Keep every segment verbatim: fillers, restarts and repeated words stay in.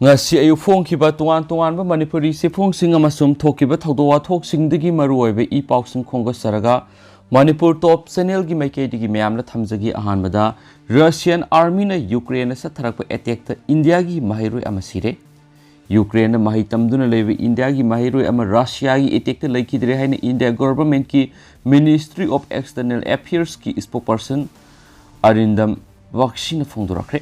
ꯉꯁꯤ ꯑꯌꯨꯛ ꯐꯣꯡꯈꯤꯕ ꯇꯣꯉꯥꯟ ꯇꯣꯉꯥꯟꯕ ꯃꯅꯤꯄꯨꯔꯤ ꯆꯦꯐꯣꯡꯁꯤꯡ ꯑꯃꯁꯨꯡ ꯊꯣꯛꯈꯤꯕ ꯊꯧꯗꯣꯛ ꯋꯥꯊꯣꯛꯁꯤꯡꯗꯒꯤ ꯃꯔꯨꯑꯣꯏꯕ ꯏ ꯄꯥꯎꯁꯤꯡ ꯈꯣꯝꯒꯠꯆꯔꯒ, ꯃꯅꯤꯄꯨꯔ ꯇꯣꯞ ꯆꯦꯅꯦꯜꯒꯤ ꯃꯥꯏꯀꯩꯗꯒꯤ ꯃꯌꯥꯝꯗ ꯊꯝꯖꯒꯦ꯫ ꯑꯍꯥꯟꯕꯗ, ꯔꯁꯤꯌꯥꯟ ꯑꯥꯔꯃꯤꯅ ꯌꯨꯀ꯭ꯔꯦꯟꯗ ꯆꯠꯊꯔꯛꯄ ꯑꯦꯇꯦꯛꯇ ꯏꯟꯗꯤꯌꯥꯒꯤ ꯃꯍꯩꯔꯣꯏ ꯑꯃ ꯁꯤꯔꯦ꯫ ꯌꯨꯀ꯭ꯔꯦꯟꯗ ꯃꯍꯩ ꯇꯝꯗꯨꯅ ꯂꯩꯕ ꯏꯟꯗꯤꯌꯥꯒꯤ ꯃꯍꯩꯔꯣꯏ ꯑꯃ ꯔꯁꯤꯌꯥꯒꯤ ꯑꯦꯇꯦꯛꯇ ꯂꯩꯈꯤꯗ꯭ꯔꯦ ꯍꯥꯏꯅ India ꯒꯣꯚꯔꯟꯃꯦꯟꯠꯀꯤ Ministry of External Affairsꯀꯤ spokesperson ꯑꯔꯤꯟꯗꯝ ꯕꯛꯁꯤꯅ ꯐꯣꯡꯗꯣꯔꯛꯈ꯭ꯔꯦ꯫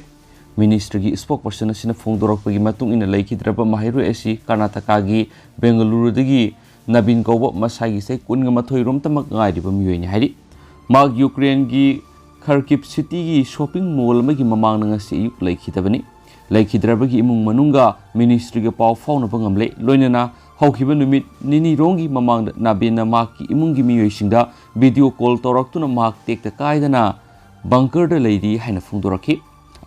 ꯃꯤꯅꯤꯁꯇ꯭ꯔꯤꯒꯤ spokesperson ꯑꯁꯤꯅ ꯐꯣꯡꯗꯣꯔꯛꯄꯒꯤ ꯃꯇꯨꯡ ꯏꯟꯅ, ꯂꯩꯈꯤꯗ꯭ꯔꯕ ꯃꯍꯩꯔꯣꯏ ꯑꯁꯤ ꯀꯔꯅꯥꯇꯀꯥꯒꯤ ꯕꯦꯡꯒꯂꯨꯔꯨꯗꯒꯤ ꯅꯕꯤꯟ ꯀꯧꯕ ꯃꯁꯥꯒꯤ ꯆꯍꯤ ꯀꯨꯟꯒ ꯃꯥꯊꯣꯏ ꯔꯣꯝꯇꯃꯛ ꯉꯥꯏꯔꯤꯕ ꯃꯤꯑꯣꯏꯅꯤ ꯍꯥꯏꯔꯤ꯫ ꯃꯍꯥꯛ ꯌꯨꯀ꯭ꯔꯦꯟꯒꯤ ꯈꯔꯀꯤꯞ ꯁꯤꯇꯤꯒꯤ ꯁꯣꯞꯄꯤꯡ ꯃꯣꯜ ꯑꯃꯒꯤ ꯃꯃꯥꯡꯗ ꯉꯁꯤ ꯑꯌꯨꯛ ꯂꯩꯈꯤꯗꯕꯅꯤ꯫ ꯂꯩꯈꯤꯗ꯭ꯔꯕꯒꯤ ꯏꯃꯨꯡ ꯃꯅꯨꯡꯒ ꯃꯤꯅꯤꯁꯇ꯭ꯔꯤꯒ ꯄꯥꯎ ꯐꯥꯎꯅꯕ ꯉꯝꯂꯦ꯫ ꯂꯣꯏꯅꯅ ꯍꯧꯈꯤꯕ ꯅꯨꯃꯤꯠ ꯅꯤꯅꯤꯔꯣꯝꯒꯤ ꯃꯃꯥꯡꯗ ꯅꯥꯕꯤꯟꯅ ꯃꯍꯥꯛꯀꯤ ꯏꯃꯨꯡꯒꯤ ꯃꯤꯑꯣꯏꯁꯤꯡꯗ ꯚꯤꯗꯤꯑꯣ ꯀꯣꯜ ꯇꯧꯔꯛꯇꯨꯅ ꯃꯍꯥꯛ ꯇꯦꯛꯇ ꯀꯥꯏꯗꯅ ꯕꯪꯀꯔꯗ ꯂꯩꯔꯤ ꯍꯥꯏꯅ ꯐꯣꯡꯗꯣꯔꯛꯈꯤ꯫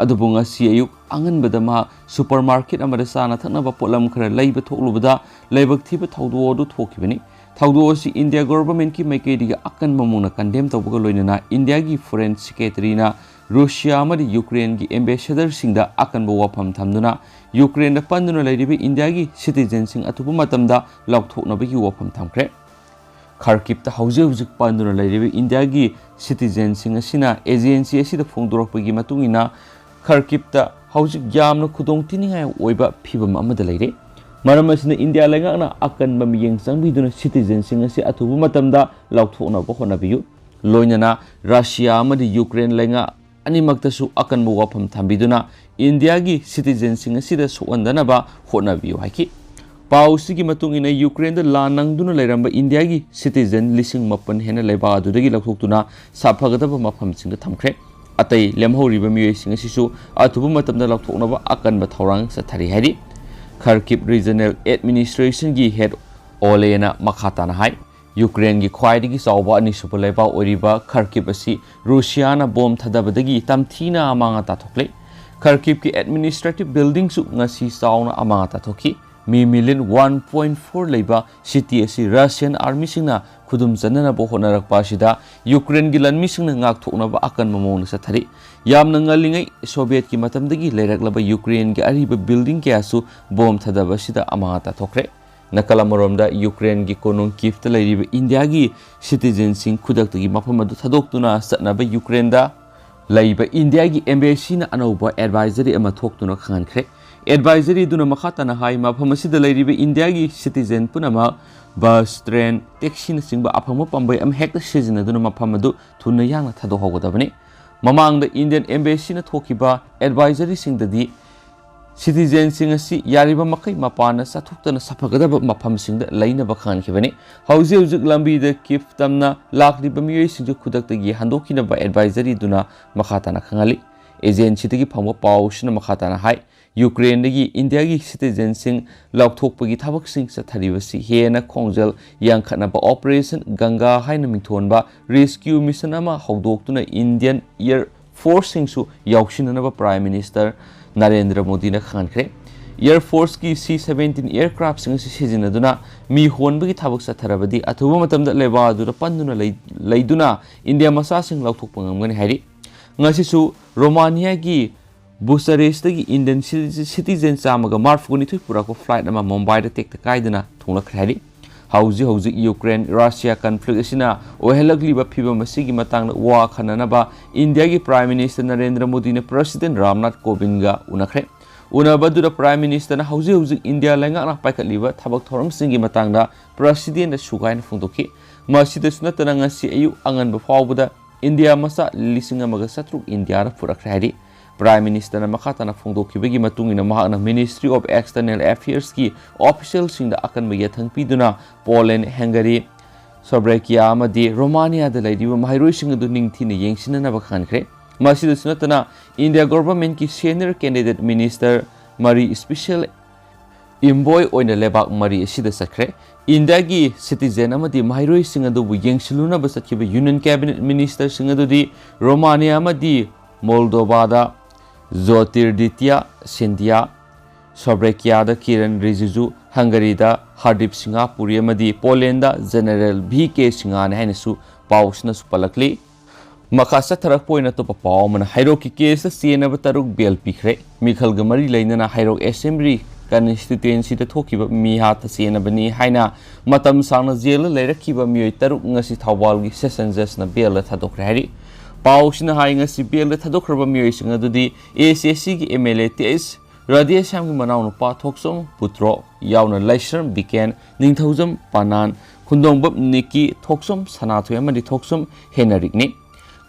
ꯑꯗꯨꯕꯨ ꯉꯁꯤ ꯑꯌꯨꯛ ꯑꯉꯟꯕꯗ ꯃꯍꯥꯛ ꯁꯨꯄꯔ ꯃꯥꯔꯀꯦꯠ ꯑꯃꯗ ꯆꯥꯅ ꯊꯛꯅꯕ ꯄꯣꯠꯂꯝ ꯈꯔ ꯂꯩꯕ ꯊꯣꯛꯂꯨꯕꯗ ꯂꯥꯏꯕꯛ ꯊꯤꯕ ꯊꯧꯗꯣꯛ ꯑꯗꯨ ꯊꯣꯛꯈꯤꯕꯅꯤ꯫ ꯊꯧꯗꯣꯛ ꯑꯁꯤ ꯏꯟꯗꯤꯌꯥ ꯒꯣꯚꯔꯟꯃꯦꯟꯠꯀꯤ ꯃꯥꯏꯀꯩꯗꯒꯤ ꯑꯀꯟꯕ ꯃꯑꯣꯡꯗ ꯀꯟꯗꯦꯝ ꯇꯧꯕꯒ ꯂꯣꯏꯅꯅ ꯏꯟꯗꯤꯌꯥꯒꯤ ꯐꯣꯔꯦꯟ ꯁꯦꯀ꯭ꯔꯦꯇꯔꯤꯅ ꯔꯨꯁꯤꯌꯥ ꯑꯃꯗꯤ ꯌꯨꯀ꯭ꯔꯦꯟꯒꯤ ꯑꯦꯝꯕꯦꯁꯦꯗꯔꯁꯤꯡꯗ ꯑꯀꯟꯕ ꯋꯥꯐꯝ ꯊꯝꯗꯨꯅ ꯌꯨꯀ꯭ꯔꯦꯟꯗ ꯄꯟꯗꯨꯅ ꯂꯩꯔꯤꯕ ꯏꯟꯗꯤꯌꯥꯒꯤ ꯁꯤꯇꯤꯖꯦꯟꯁꯤꯡ ꯑꯊꯨꯕ ꯃꯇꯝꯗ ꯂꯧꯊꯣꯛꯅꯕꯒꯤ ꯋꯥꯐꯝ ꯊꯝꯈ꯭ꯔꯦ꯫ ꯈꯔꯀꯤꯞꯇ ꯍꯧꯖꯤꯛ ꯍꯧꯖꯤꯛ ꯄꯟꯗꯨꯅ ꯂꯩꯔꯤꯕ ꯏꯟꯗꯤꯌꯥꯒꯤ ꯁꯤꯇꯤꯖꯦꯟꯁꯤꯡ ꯑꯁꯤꯅ ꯑꯦꯖꯦꯟꯁꯤ ꯑꯁꯤꯗ ꯐꯣꯡꯗꯣꯔꯛꯄꯒꯤ ꯃꯇꯨꯡ ꯏꯟꯅ, ꯈꯔꯀꯤꯞꯇ ꯍꯧꯖꯤꯛ ꯌꯥꯝꯅ ꯈꯨꯗꯣꯡꯊꯤꯅꯤꯡꯉꯥꯏ ꯑꯣꯏꯕ ꯐꯤꯚꯝ ꯑꯃꯗ ꯂꯩꯔꯦ꯫ ꯃꯔꯝ ꯑꯁꯤꯅ ꯏꯟꯗꯤꯌꯥ ꯂꯩꯉꯥꯛꯅ ꯑꯀꯟꯕ ꯃꯤꯠꯌꯦꯡ ꯆꯪꯕꯤꯗꯨꯅ ꯁꯤꯇꯤꯖꯦꯟꯁꯤꯡ ꯑꯁꯤ ꯑꯊꯨꯕ ꯃꯇꯝꯗ ꯂꯧꯊꯣꯛꯅꯕ ꯍꯣꯠꯅꯕꯤꯌꯨ꯫ ꯂꯣꯏꯅꯅ ꯔꯁꯤꯌꯥ ꯑꯃꯗꯤ ꯌꯨꯀ꯭ꯔꯦꯟ ꯂꯩꯉꯥꯛ ꯑꯅꯤꯃꯛꯇꯁꯨ ꯑꯀꯟꯕ ꯋꯥꯐꯝ ꯊꯝꯕꯤꯗꯨꯅ ꯏꯟꯗꯤꯌꯥꯒꯤ ꯁꯤꯇꯤꯖꯦꯟꯁꯤꯡ ꯑꯁꯤꯗ ꯁꯣꯛꯍꯟꯗꯅꯕ ꯍꯣꯠꯅꯕꯤꯌꯨ ꯍꯥꯏꯈꯤ꯫ ꯄꯥꯎ ꯑꯁꯤꯒꯤ ꯃꯇꯨꯡ ꯏꯟꯅ, ꯌꯨꯀ꯭ꯔꯦꯟꯗ ꯂꯥꯟ ꯅꯪꯗꯨꯅ ꯂꯩꯔꯝꯕ ꯏꯟꯗꯤꯌꯥꯒꯤ ꯁꯤꯇꯤꯖꯦꯟ ꯂꯤꯁꯤꯡ ꯃꯥꯄꯟ ꯍꯦꯟꯅ ꯂꯩꯕꯥꯛ ꯑꯗꯨꯗꯒꯤ ꯂꯧꯊꯣꯛꯇꯨꯅ ꯁꯥꯐꯒꯗꯕ ꯃꯐꯝꯁꯤꯡꯗ ꯊꯝꯈ꯭ꯔꯦ꯫ ꯑꯇꯩ ꯂꯦꯝꯍꯧꯔꯤꯕ ꯃꯤꯑꯣꯏꯁꯤꯡ ꯑꯁꯤꯁꯨ ꯑꯊꯨꯕ ꯃꯇꯝꯗ ꯂꯧꯊꯣꯛꯅꯕ ꯑꯀꯟꯕ ꯊꯧꯔꯥꯡ ꯆꯠꯊꯔꯤ ꯍꯥꯏꯔꯤ꯫ ꯈꯔꯀꯤꯞ ꯔꯤꯖꯅꯦꯜ ꯑꯦꯗꯃꯤꯅꯤꯁꯇ꯭ꯔꯦꯁꯟꯒꯤ ꯍꯦꯗ ꯑꯣꯂꯦꯅ ꯃꯈꯥ ꯇꯥꯅ ꯍꯥꯏ, ꯌꯨꯀ꯭ꯔꯦꯟꯒꯤ ꯈ꯭ꯋꯥꯏꯗꯒꯤ ꯆꯥꯎꯕ ꯑꯅꯤꯁꯨꯕ ꯂꯩꯕꯥꯛ ꯑꯣꯏꯔꯤꯕ ꯈꯔꯀꯤꯞ ꯑꯁꯤ ꯔꯨꯁꯤꯌꯥꯅ ꯕꯣꯝ ꯊꯥꯗꯕꯗꯒꯤ ꯇꯝꯊꯤꯅ ꯑꯃꯥꯡ ꯑꯇꯥ ꯊꯣꯛꯂꯦ꯫ ꯈꯔꯀꯤꯞꯀꯤ ꯑꯦꯗꯃꯤꯅꯤꯁꯇ꯭ꯔꯦꯇꯤꯚ ꯕꯤꯜꯗꯤꯡꯁꯨ ꯉꯁꯤ ꯆꯥꯎꯅ ꯑꯃꯥꯡ ꯑꯇꯥ ꯊꯣꯛꯈꯤ꯫ ꯃꯤ ꯃꯤꯂꯤꯌꯟ ꯋꯥꯟ ꯄꯣꯏꯟ ꯐꯣꯔ ꯂꯩꯕ ꯁꯤꯇꯤ ꯑꯁꯤ ꯔꯁꯤꯌꯟ ꯑꯥꯔꯃꯤꯁꯤꯡꯅ ꯈꯨꯗꯨꯝ ꯆꯟꯅꯅꯕ ꯍꯣꯠꯅꯔꯛꯄ ꯑꯁꯤꯗ ꯌꯨꯀ꯭ꯔꯦꯟꯒꯤ ꯂꯥꯟꯃꯤꯁꯤꯡꯅ ꯉꯥꯛꯊꯣꯛꯅꯕ ꯑꯀꯟꯕ ꯃꯑꯣꯡꯗ ꯆꯠꯊꯔꯤ꯫ ꯌꯥꯝꯅ ꯉꯜꯂꯤꯉꯩ ꯁꯣꯚꯤꯌꯦꯠꯀꯤ ꯃꯇꯝꯗꯒꯤ ꯂꯩꯔꯛꯂꯕ ꯌꯨꯀ꯭ꯔꯦꯟꯒꯤ ꯑꯔꯤꯕ ꯕꯤꯜꯗꯤꯡ ꯀꯌꯥꯁꯨ ꯕꯣꯝ ꯊꯥꯗꯕ ꯑꯁꯤꯗ ꯑꯃꯥꯡ ꯑꯇꯥ ꯊꯣꯛꯈ꯭ꯔꯦ꯫ ꯅꯥꯀꯜ ꯑꯃꯔꯣꯝꯗ ꯌꯨꯀ꯭ꯔꯦꯟꯒꯤ ꯀꯣꯅꯨꯡ ꯀꯤꯐꯇ ꯂꯩꯔꯤꯕ ꯏꯟꯗꯤꯌꯥꯒꯤ ꯁꯤꯇꯤꯖꯦꯟꯁꯤꯡ ꯈꯨꯗꯛꯇꯒꯤ ꯃꯐꯝ ꯑꯗꯨ ꯊꯥꯗꯣꯛꯇꯨꯅ ꯆꯠꯅꯕ ꯌꯨꯀ꯭ꯔꯦꯟꯗ ꯂꯩꯕ ꯏꯟꯗꯤꯌꯥꯒꯤ ꯑꯦꯝꯕꯦꯁꯤꯅ ꯑꯅꯧꯕ ꯑꯦꯗꯚꯥꯏꯖꯔꯤ ꯑꯃ ꯊꯣꯛꯇꯨꯅ ꯈꯪꯍꯟꯈ꯭ꯔꯦ꯫ ꯑꯦꯗꯚꯥꯏꯖꯔꯤ ꯑꯗꯨꯅ ꯃꯈꯥ ꯇꯥꯅ ꯍꯥꯏ, ꯃꯐꯝ ꯑꯁꯤꯗ ꯂꯩꯔꯤꯕ ꯏꯟꯗꯤꯌꯥꯒꯤ ꯁꯤꯇꯤꯖꯦꯟ ꯄꯨꯝꯅꯃꯛ ꯕꯁ, ꯇ꯭ꯔꯦꯟ, ꯇꯦꯛꯁꯤꯅꯆꯤꯡꯕ ꯑꯐꯪꯕ ꯄꯥꯝꯕꯩ ꯑꯃ ꯍꯦꯛꯇ ꯁꯤꯖꯤꯟꯅꯗꯨꯅ ꯃꯐꯝ ꯑꯗꯨ ꯊꯨꯅ ꯌꯥꯡꯅ ꯊꯥꯗꯣꯛꯍꯧꯒꯗꯕꯅꯤ꯫ ꯃꯃꯥꯡꯗ ꯏꯟꯗꯤꯌꯟ ꯑꯦꯝꯕꯦꯁꯤꯅ ꯊꯣꯛꯈꯤꯕ ꯑꯦꯗꯚꯥꯏꯖꯔꯤꯁꯤꯡꯗꯗꯤ ꯁꯤꯇꯤꯖꯦꯟꯁꯤꯡ ꯑꯁꯤ ꯌꯥꯔꯤꯕ ꯃꯈꯩ ꯃꯄꯥꯟꯗ ꯆꯠꯊꯣꯛꯇꯅ ꯁꯥꯐꯒꯗꯕ ꯃꯐꯝꯁꯤꯡꯗ ꯂꯩꯅꯕ ꯈꯪꯍꯟꯈꯤꯕꯅꯤ꯫ ꯍꯧꯖꯤꯛ ꯍꯧꯖꯤꯛ ꯂꯝꯕꯤꯗ ꯀꯤꯐ ꯇꯝꯅ ꯂꯥꯛꯂꯤꯕ ꯃꯤꯑꯣꯏꯁꯤꯡꯁꯨ ꯈꯨꯗꯛꯇꯒꯤ ꯍꯟꯗꯣꯛꯈꯤꯅꯕ ꯑꯦꯗꯚꯥꯏꯖꯔꯤꯗꯨꯅ ꯃꯈꯥ ꯇꯥꯅ ꯈꯪꯍꯜꯂꯤ꯫ ꯑꯦꯖꯦꯟꯁꯤꯗꯒꯤ ꯐꯪꯕ ꯄꯥꯎꯁꯤꯅ ꯃꯈꯥ ꯇꯥꯅ ꯍꯥꯏ, ꯌꯨꯀ꯭ꯔꯦꯟꯗꯒꯤ ꯏꯟꯗꯤꯌꯥꯒꯤ ꯁꯤꯇꯤꯖꯦꯟꯁꯤꯡ ꯂꯧꯊꯣꯛꯄꯒꯤ ꯊꯕꯛꯁꯤꯡ ꯆꯠꯊꯔꯤꯕꯁꯤ ꯍꯦꯟꯅ ꯈꯣꯡꯖꯦꯜ ꯌꯥꯡꯈꯠꯅꯕ ꯑꯣꯄꯔꯦꯁꯟ ꯒꯪꯒꯥ ꯍꯥꯏꯅ ꯃꯤꯡꯊꯣꯟꯕ ꯔꯦꯁꯀ꯭ꯌꯨ ꯃꯤꯁꯟ ꯑꯃ ꯍꯧꯗꯣꯛꯇꯨꯅ ꯏꯟꯗꯤꯌꯟ ꯑꯦꯌꯔ ꯐꯣꯔꯁꯁꯤꯡꯁꯨ ꯌꯥꯎꯁꯤꯟꯅꯅꯕ ꯄ꯭ꯔꯥꯏꯝ ꯃꯤꯅꯤꯁꯇꯔ ꯅꯔꯦꯟꯗ꯭ꯔ ꯃꯣꯗꯤꯅ ꯈꯪꯍꯟꯈ꯭ꯔꯦ꯫ ꯑꯦꯌꯔ ꯐꯣꯔꯁꯀꯤ ꯁꯤ ꯁꯚꯦꯟꯇꯤꯟ ꯑꯦꯌꯔꯀ꯭ꯔꯥꯐꯁꯤꯡ ꯑꯁꯤ ꯁꯤꯖꯤꯟꯅꯗꯨꯅ ꯃꯤ ꯍꯣꯟꯕꯒꯤ ꯊꯕꯛ ꯆꯠꯊꯔꯕꯗꯤ ꯑꯊꯨꯕ ꯃꯇꯝꯗ ꯂꯩꯕꯥꯛ ꯑꯗꯨꯗ ꯄꯟꯗꯨꯅ ꯂꯩ-, ꯂꯩꯗꯨꯅ ꯏꯟꯗꯤꯌꯥ ꯃꯆꯥꯁꯤꯡ ꯂꯧꯊꯣꯛꯄ ꯉꯝꯒꯅꯤ ꯍꯥꯏꯔꯤ꯫ ꯉꯁꯤꯁꯨ ꯔꯣꯃꯥꯅꯤꯌꯥꯒꯤ ꯕꯨꯁꯥꯔꯦꯁꯇꯒꯤ ꯏꯟꯗꯤꯌꯟ ꯁꯤ-, ꯁꯤꯇꯤꯖꯦꯟ ꯆꯥꯝꯃꯒ ꯃꯔꯤꯐꯨ ꯅꯤꯊꯣꯏ ꯄꯨꯔꯛꯄ ꯐ꯭ꯂꯥꯏꯠ ꯑꯃ ꯃꯨꯝꯕꯥꯏꯗ ꯇꯦꯛꯇ ꯀꯥꯏꯗꯅ ꯊꯨꯡꯂꯛꯈ꯭ꯔꯦ ꯍꯥꯏꯔꯤ꯫ ꯍꯧꯖꯤꯛ ꯍꯧꯖꯤꯛ ꯌꯨꯀ꯭ꯔꯦꯟ ꯔꯁꯤꯌꯥ ꯀꯟꯐ꯭ꯂꯤꯛ ꯑꯁꯤꯅ ꯑꯣꯏꯍꯜꯂꯛꯂꯤꯕ ꯐꯤꯕꯝ ꯑꯁꯤꯒꯤ ꯃꯇꯥꯡꯗ ꯋꯥ ꯈꯟꯅꯅꯕ ꯏꯟꯗꯤꯌꯥꯒꯤ ꯄ꯭ꯔꯥꯏꯝ ꯃꯤꯅꯤꯁꯇꯔ ꯅꯔꯦꯟꯗ꯭ꯔ ꯃꯣꯗꯤꯅ ꯄ꯭ꯔꯦꯁꯤꯗꯦꯟ ꯔꯥꯝꯅꯥꯊ ꯀꯣꯕꯤꯟꯗꯒ ꯎꯅꯈ꯭ꯔꯦ꯫ ꯎꯅꯕ ꯑꯗꯨꯗ ꯄ꯭ꯔꯥꯏꯝ ꯃꯤꯅꯤꯁꯇꯔꯅ ꯍꯧꯖꯤꯛ ꯍꯧꯖꯤꯛ ꯏꯟꯗꯤꯌꯥ ꯂꯩꯉꯥꯛꯅ ꯄꯥꯏꯈꯠꯂꯤꯕ ꯊꯕꯛ ꯊꯧꯔꯝꯁꯤꯡꯒꯤ ꯃꯇꯥꯡꯗ ꯄ꯭ꯔꯦꯁꯤꯗꯦꯟꯗ ꯁꯨꯒꯥꯏꯅ ꯐꯣꯡꯗꯣꯛꯈꯤ꯫ ꯃꯁꯤꯗꯁꯨ ꯅꯠꯇꯅ ꯉꯁꯤ ꯑꯌꯨꯛ ꯑꯉꯟꯕ ꯐꯥꯎꯕꯗ ꯏꯟꯗꯤꯌꯥ ꯃꯆꯥ ꯂꯤꯁꯤꯡ ꯑꯃꯒ ꯆꯥꯇ꯭ꯔꯨꯛ ꯏꯟꯗꯤꯌꯥꯗ ꯄꯨꯔꯛꯈ꯭ꯔꯦ ꯍꯥꯏꯔꯤ꯫ ꯄ꯭ꯔꯥꯏꯝ ꯃꯤꯅꯤꯁꯇꯔꯅ ꯃꯈꯥ ꯇꯥꯅ ꯐꯣꯡꯗꯣꯛꯈꯤꯕꯒꯤ ꯃꯇꯨꯡ ꯏꯟꯅ ꯃꯍꯥꯛꯅ ꯃꯤꯅꯤꯁꯇ꯭ꯔꯤ ꯑꯣꯐ ꯑꯦꯛꯁꯇꯔꯅꯦꯜ ꯑꯦꯐꯤꯌꯔꯁꯀꯤ ꯑꯣꯐꯤꯁꯤꯌꯦꯜꯁꯤꯡꯗ ꯑꯀꯟꯕ ꯌꯥꯊꯪ ꯄꯤꯗꯨꯅ ꯄꯣꯂꯦꯟ, ꯍꯪꯒꯔꯤ, ꯁꯣꯕ꯭ꯔꯦꯀꯤꯌꯥ ꯑꯃꯗꯤ ꯔꯣꯃꯥꯅꯤꯌꯥꯗ ꯂꯩꯔꯤꯕ ꯃꯍꯩꯔꯣꯏꯁꯤꯡ ꯑꯗꯨ ꯅꯤꯡꯊꯤꯅ ꯌꯦꯡꯁꯤꯟꯅꯅꯕ ꯈꯪꯍꯟꯈ꯭ꯔꯦ꯫ ꯃꯁꯤꯗꯁꯨ ꯅꯠꯇꯅ ꯏꯟꯗꯤꯌꯥ ꯒꯣꯚꯔꯟꯃꯦꯟꯠꯀꯤ ꯁꯦꯅꯤꯌꯔ ꯀꯦꯟꯗꯤꯗꯦꯠ ꯃꯤꯅꯤꯁꯇꯔ ꯃꯔꯤ ꯏꯁꯄꯤꯁꯦꯜ ꯏꯝꯕꯣꯏ ꯑꯣꯏꯅ ꯂꯩꯕꯥꯛ ꯃꯔꯤ ꯑꯁꯤꯗ ꯆꯠꯈ꯭ꯔꯦ꯫ ꯏꯟꯗꯤꯌꯥꯒꯤ ꯁꯤꯇꯤꯖꯦꯟ ꯑꯃꯗꯤ ꯃꯍꯩꯔꯣꯏꯁꯤꯡ ꯑꯗꯨꯕꯨ ꯌꯦꯡꯁꯤꯜꯂꯨꯅꯕ ꯆꯠꯈꯤꯕ ꯌꯨꯅꯤꯌꯟ ꯀꯦꯕꯤꯅꯦꯠ ꯃꯤꯅꯤꯁꯇꯔꯁꯤꯡ ꯑꯗꯨꯗꯤ ꯔꯣꯃꯥꯅꯤꯌꯥ ꯑꯃꯗꯤ ꯃꯣꯜꯗꯣꯚꯥꯗ ꯖꯣꯇꯤꯔꯗꯤꯇ꯭ꯌ ꯁꯤꯟꯙꯤꯌꯥ, ꯁ꯭ꯂꯣꯚꯦꯀꯤꯌꯥꯗ ꯀꯤꯔꯟ ꯔꯤꯖꯤꯖꯨ, ꯍꯪꯒꯔꯤꯗ ꯍꯔꯗꯤꯞ ꯁꯤꯡꯍ ꯄꯨꯔꯤ ꯑꯃꯗꯤ ꯄꯣꯂꯦꯟꯗ ꯖꯦꯅꯔꯦꯜ ꯚꯤ ꯀꯦ ꯁꯤꯡꯍꯅꯤ ꯍꯥꯏꯅꯁꯨ ꯄꯥꯎꯁꯤꯅꯁꯨ ꯄꯜꯂꯛꯂꯤ꯫ ꯃꯈꯥ ꯆꯠꯊꯔꯛꯄ ꯑꯣꯏꯅ ꯑꯇꯣꯞꯄ ꯄꯥꯎ ꯑꯃꯅ, ꯍꯩꯔꯣꯛꯀꯤ ꯀꯦꯁꯇ ꯆꯦꯟꯅꯕ ꯇꯔꯨꯛ ꯕꯦꯜ ꯄꯤꯈ꯭ꯔꯦ꯫ ꯃꯤꯈꯜꯒ ꯃꯔꯤ ꯂꯩꯅꯅ ꯍꯩꯔꯣꯛ ꯑꯦꯁꯦꯝꯕ꯭ꯂꯤ ꯀꯟꯁꯇꯤꯇ꯭ꯋꯦꯟꯁꯤꯗ ꯊꯣꯛꯈꯤꯕ ꯃꯤꯍꯥꯠꯇ ꯆꯦꯟꯅꯕꯅꯤ ꯍꯥꯏꯅ ꯃꯇꯝ ꯁꯥꯡꯅ ꯖꯦꯜꯗ ꯂꯩꯔꯛꯈꯤꯕ ꯃꯤꯑꯣꯏ ꯇꯔꯨꯛ ꯉꯁꯤ ꯊꯧꯕꯥꯜꯒꯤ ꯁꯦꯁꯟ ꯖꯖꯅ ꯕꯦꯜꯗ ꯊꯥꯗꯣꯛꯈ꯭ꯔꯦ ꯍꯥꯏꯔꯤ꯫ ꯄꯥꯎꯁꯤꯅ ꯍꯥꯏ, ꯉꯁꯤ ꯕꯦꯜꯗ ꯊꯥꯗꯣꯛꯈ꯭ꯔꯕ ꯃꯤꯑꯣꯏꯁꯤꯡ ꯑꯗꯨꯗꯤ ꯑꯦ ꯁꯤ ꯑꯦꯁ ꯁꯤꯒꯤ ꯑꯦꯝ ꯑꯦꯜ ꯑꯦ ꯇꯦꯖ ꯔꯥꯙꯦꯁ꯭ꯌꯥꯝꯒꯤ ꯃꯅꯥꯎꯅꯨꯄꯥ ꯊꯣꯛꯆꯣꯝ ꯄꯨꯇ꯭ꯔꯣ ꯌꯥꯎꯅ ꯂꯥꯏꯁ꯭ꯔꯝ ꯕꯤꯀꯦꯟ, ꯅꯤꯡꯊꯧꯖꯝ ꯄꯥꯅꯥꯟ, ꯈꯨꯟꯗꯣꯡꯕꯝ ꯅꯤꯀꯤ, ꯊꯣꯛꯆꯣꯝ ꯁꯅꯥꯊꯣꯏ ꯑꯃꯗꯤ ꯊꯣꯛꯆꯣꯝ ꯍꯦꯅꯔꯤꯛꯅꯤ꯫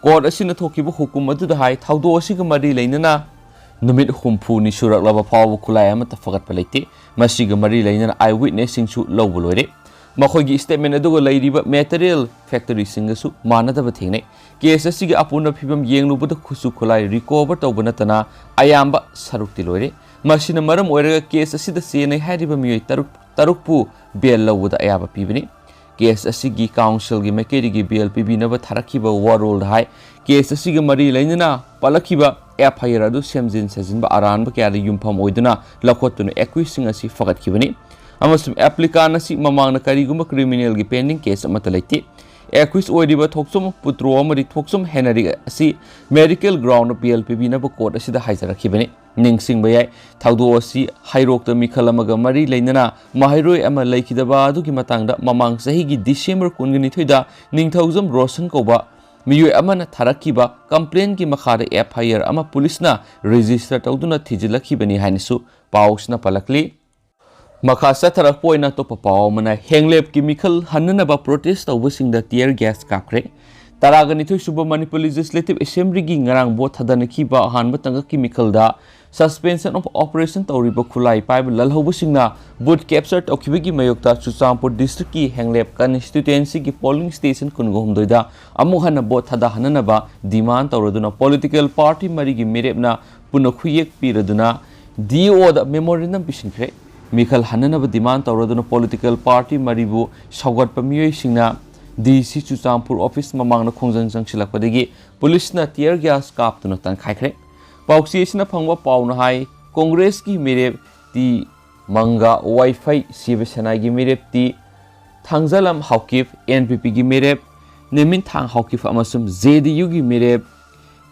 ꯀꯣꯔꯠ ꯑꯁꯤꯅ ꯊꯣꯛꯈꯤꯕ ꯍꯨꯀꯨꯝ ꯑꯗꯨꯗ ꯍꯥꯏ, ꯊꯧꯗꯣꯛ ꯑꯁꯤꯒ ꯃꯔꯤ ꯂꯩꯅꯅ ꯅꯨꯃꯤꯠ ꯍꯨꯝꯐꯨꯅꯤ ꯁꯨꯔꯛꯂꯕ ꯐꯥꯎꯕ ꯈꯨꯠꯂꯥꯏ ꯑꯃꯠꯇ ꯐꯒꯠꯄ ꯂꯩꯇꯦ꯫ ꯃꯁꯤꯒ ꯃꯔꯤ ꯂꯩꯅꯅ ꯑꯥꯏ ꯋꯤꯠꯅꯦꯁꯁꯤꯡꯁꯨ ꯂꯧꯕ ꯂꯣꯏꯔꯦ꯫ ꯃꯈꯣꯏꯒꯤ ꯁ꯭ꯇꯦꯠꯃꯦꯟ ꯑꯗꯨꯒ ꯂꯩꯔꯤꯕ ꯃꯦꯇꯔꯤꯌꯦꯜ ꯐꯦꯛꯇꯔꯤꯁꯤꯡꯒꯁꯨ ꯃꯥꯟꯅꯗꯕ ꯊꯦꯡꯅꯩ꯫ ꯀꯦꯁ ꯑꯁꯤꯒꯤ ꯑꯄꯨꯟꯕ ꯐꯤꯕꯝ ꯌꯦꯡꯂꯨꯕꯗ ꯈꯨꯠꯁꯨ ꯈꯨꯠꯂꯥꯏ ꯔꯤꯀꯣꯚꯔ ꯇꯧꯕ ꯅꯠꯇꯅ ꯑꯌꯥꯝꯕ ꯁꯔꯨꯛꯇꯤ ꯂꯣꯏꯔꯦ꯫ ꯃꯁꯤꯅ ꯃꯔꯝ ꯑꯣꯏꯔꯒ ꯀꯦꯁ ꯑꯁꯤꯗ ꯆꯦꯟꯅꯩ ꯍꯥꯏꯔꯤꯕ ꯃꯤꯑꯣꯏ ꯇꯔꯨꯛ, ꯇꯔꯨꯛꯄꯨ ꯕꯦꯜ ꯂꯧꯕꯗ ꯑꯌꯥꯕ ꯄꯤꯕꯅꯤ꯫ ꯀꯦꯁ ꯑꯁꯤꯒꯤ ꯀꯥꯎꯟꯁꯤꯜꯒꯤ ꯃꯥꯏꯀꯩꯗꯒꯤ ꯕꯦꯜ ꯄꯤꯕꯤꯅꯕ ꯊꯥꯔꯛꯈꯤꯕ ꯋꯥꯔꯣꯜꯗ ꯍꯥꯏ, ꯀꯦꯁ ꯑꯁꯤꯒ ꯃꯔꯤ ꯂꯩꯅꯅ ꯄꯜꯂꯛꯈꯤꯕ ꯑꯦꯐ ꯑꯥꯏ ꯑꯥꯔ ꯑꯗꯨ ꯁꯦꯝꯖꯤꯟ ꯁꯥꯖꯤꯟꯕ ꯑꯔꯥꯟꯕ ꯀꯌꯥꯗ ꯌꯨꯝꯐꯝ ꯑꯣꯏꯗꯨꯅ ꯂꯧꯈꯠꯇꯨꯅ ꯑꯦꯀ꯭ꯌꯨꯁꯁꯤꯡ ꯑꯁꯤ ꯐꯒꯠꯈꯤꯕꯅꯤ ꯑꯃꯁꯨꯡ ꯑꯦꯄ꯭ꯂꯤꯀꯥꯟ ꯑꯁꯤ ꯃꯃꯥꯡꯗ ꯀꯔꯤꯒꯨꯝꯕ ꯀ꯭ꯔꯤꯃꯤꯅꯦꯜꯒꯤ ꯄꯦꯟꯗꯤꯡ ꯀꯦꯁ ꯑꯃꯠꯇ ꯂꯩꯇꯦ꯫ ꯑꯦꯀ꯭ꯌꯨꯁ ꯑꯣꯏꯔꯤꯕ ꯊꯣꯛꯆꯣꯝ ꯄꯨꯇ꯭ꯔꯣ ꯑꯃꯗꯤ ꯊꯣꯛꯆꯣꯝ ꯍꯦꯅꯔꯤ ꯑꯁꯤ ꯃꯦꯗꯤꯀꯦꯜ ꯒ꯭ꯔꯥꯎꯟꯗ ꯕꯦꯜ ꯄꯤꯕꯤꯅꯕ ꯀꯣꯔꯠ ꯑꯁꯤꯗ ꯍꯥꯏꯖꯔꯛꯈꯤꯕꯅꯤ꯫ ꯅꯤꯡꯁꯤꯡꯕ ꯌꯥꯏ, ꯊꯧꯗꯣꯛ ꯑꯁꯤ ꯍꯩꯔꯣꯛꯇ ꯃꯤꯈꯜ ꯑꯃꯒ ꯃꯔꯤ ꯂꯩꯅꯅ ꯃꯍꯩꯔꯣꯏ ꯑꯃ ꯂꯩꯈꯤꯗꯕ ꯑꯗꯨꯒꯤ ꯃꯇꯥꯡꯗ ꯃꯃꯥꯡ ꯆꯍꯤꯒꯤ ꯗꯤꯁꯦꯝꯕꯔ ꯀꯨꯟꯒ ꯅꯤꯊꯣꯏꯗ ꯅꯤꯡꯊꯧꯖꯝ ꯔꯣꯁꯟ ꯀꯧꯕ ꯃꯤꯑꯣꯏ ꯑꯃꯅ ꯊꯥꯔꯛꯈꯤꯕ ꯀꯝꯄ꯭ꯂꯦꯟꯒꯤ ꯃꯈꯥꯗ ꯑꯦꯐ ꯑꯥꯏ ꯑꯥꯔ ꯑꯃ ꯄꯨꯂꯤꯁꯅ ꯔꯦꯖꯤꯁꯇꯔ ꯇꯧꯗꯨꯅ ꯊꯤꯖꯤꯜꯂꯛꯈꯤꯕꯅꯤ ꯍꯥꯏꯅꯁꯨ ꯄꯥꯎꯁꯤꯅ ꯄꯜꯂꯛꯂꯤ꯫ ꯃꯈꯥ ꯆꯠꯊꯔꯛꯄ ꯑꯣꯏꯅ ꯑꯇꯣꯞꯄ ꯄꯥꯎ ꯑꯃꯅ, ꯍꯦꯡꯂꯦꯞꯀꯤ ꯃꯤꯈꯜ ꯍꯟꯅꯅꯕ ꯄ꯭ꯔꯣꯇꯦꯁ ꯇꯧꯕꯁꯤꯡꯗ ꯇꯤꯌꯔ ꯒ꯭ꯌꯥꯁ ꯀꯥꯞꯈ꯭ꯔꯦ꯫ ꯇꯔꯥꯒ ꯅꯤꯊꯣꯏ ꯁꯨꯕ ꯃꯅꯤꯄꯨꯔ ꯂꯦꯖꯤꯁꯂꯦꯇꯤꯚ ꯑꯦꯁꯦꯝꯕ꯭ꯂꯤꯒꯤ ꯉꯔꯥꯡ ꯚꯣꯠ ꯊꯥꯗꯅꯈꯤꯕ ꯑꯍꯥꯟꯕ ꯇꯥꯡꯀꯛꯀꯤ ꯃꯤꯈꯜꯗ ꯁꯁꯄꯦꯟꯁꯟ ꯑꯣꯐ ꯑꯣꯄꯔꯦꯁꯟ ꯇꯧꯔꯤꯕ ꯈꯨꯠꯂꯥꯏ ꯄꯥꯏꯕ ꯂꯜꯍꯧꯕꯁꯤꯡꯅ ꯕꯨꯠ ꯀꯦꯞꯆꯔ ꯇꯧꯈꯤꯕꯒꯤ ꯃꯥꯌꯣꯛꯇ ꯆꯨꯔꯆꯥꯟꯄꯨꯔ ꯗꯤꯁꯇ꯭ꯔꯤꯛꯀꯤ ꯍꯦꯡꯂꯦꯞ ꯀꯟꯁꯇꯤꯇ꯭ꯋꯦꯟꯁꯤꯒꯤ ꯄꯣꯂꯤꯡ ꯁ꯭ꯇꯦꯁꯟ ꯀꯨꯟꯒ ꯍꯨꯝꯗꯣꯏꯗ ꯑꯃꯨꯛ ꯍꯟꯅ ꯚꯣꯠ ꯊꯥꯗꯍꯟꯅꯅꯕ ꯗꯤꯃꯥꯟ ꯇꯧꯔꯗꯨꯅ ꯄꯣꯂꯤꯇꯤꯀꯦꯜ ꯄꯥꯔꯇꯤ ꯃꯔꯤꯒꯤ ꯃꯤꯔꯦꯞꯅ ꯄꯨꯟꯅ ꯈꯨꯌꯦꯛ ꯄꯤꯔꯗꯨꯅ ꯗꯤ ꯑꯣꯗ ꯃꯦꯃꯣꯔꯦꯟꯗꯝ ꯄꯤꯁꯤꯟꯈ꯭ꯔꯦ꯫ ꯃꯤꯈꯜ ꯍꯟꯅꯅꯕ ꯗꯤꯃꯥꯟ ꯇꯧꯔꯗꯨꯅ ꯄꯣꯂꯤꯇꯤꯀꯦꯜ ꯄꯥꯔꯇꯤ ꯃꯔꯤꯕꯨ ꯁꯧꯒꯠꯄ ꯃꯤꯑꯣꯏꯁꯤꯡꯅ ꯗꯤ ꯁꯤ ꯆꯨꯔꯆꯥꯟꯄꯨꯔ ꯑꯣꯐꯤꯁ ꯃꯃꯥꯡꯗ ꯈꯣꯡꯖꯪ ꯆꯪꯁꯤꯜꯂꯛꯄꯗꯒꯤ ꯄꯨꯂꯤꯁꯅ ꯇꯤꯌꯔ ꯒ꯭ꯌꯥꯁ ꯀꯥꯞꯇꯨꯅ ꯇꯥꯟꯈꯥꯏꯈ꯭ꯔꯦ꯫ ꯄꯥꯎꯆꯦ ꯑꯁꯤꯅ ꯐꯪꯕ ꯄꯥꯎꯅ ꯍꯥꯏ, ꯀꯣꯡꯒ꯭ꯔꯦꯁꯀꯤ ꯃꯤꯔꯦꯞ ꯇꯤ ꯃꯪꯒ ꯋꯥꯏꯐꯩ, ꯁꯤꯕ ꯁꯦꯅꯥꯒꯤ ꯃꯤꯔꯦꯞ ꯇꯤ ꯊꯥꯡꯖꯂꯝ ꯍꯥꯎꯀꯤꯞ, ꯑꯦꯟ ꯄꯤ ꯄꯤꯒꯤ ꯃꯤꯔꯦꯞ ꯅꯦꯃꯤꯟꯊꯥꯡ ꯍꯥꯎꯀꯤꯞ ꯑꯃꯁꯨꯡ ꯖꯦ ꯗꯤ ꯌꯨꯒꯤ ꯃꯤꯔꯦꯞ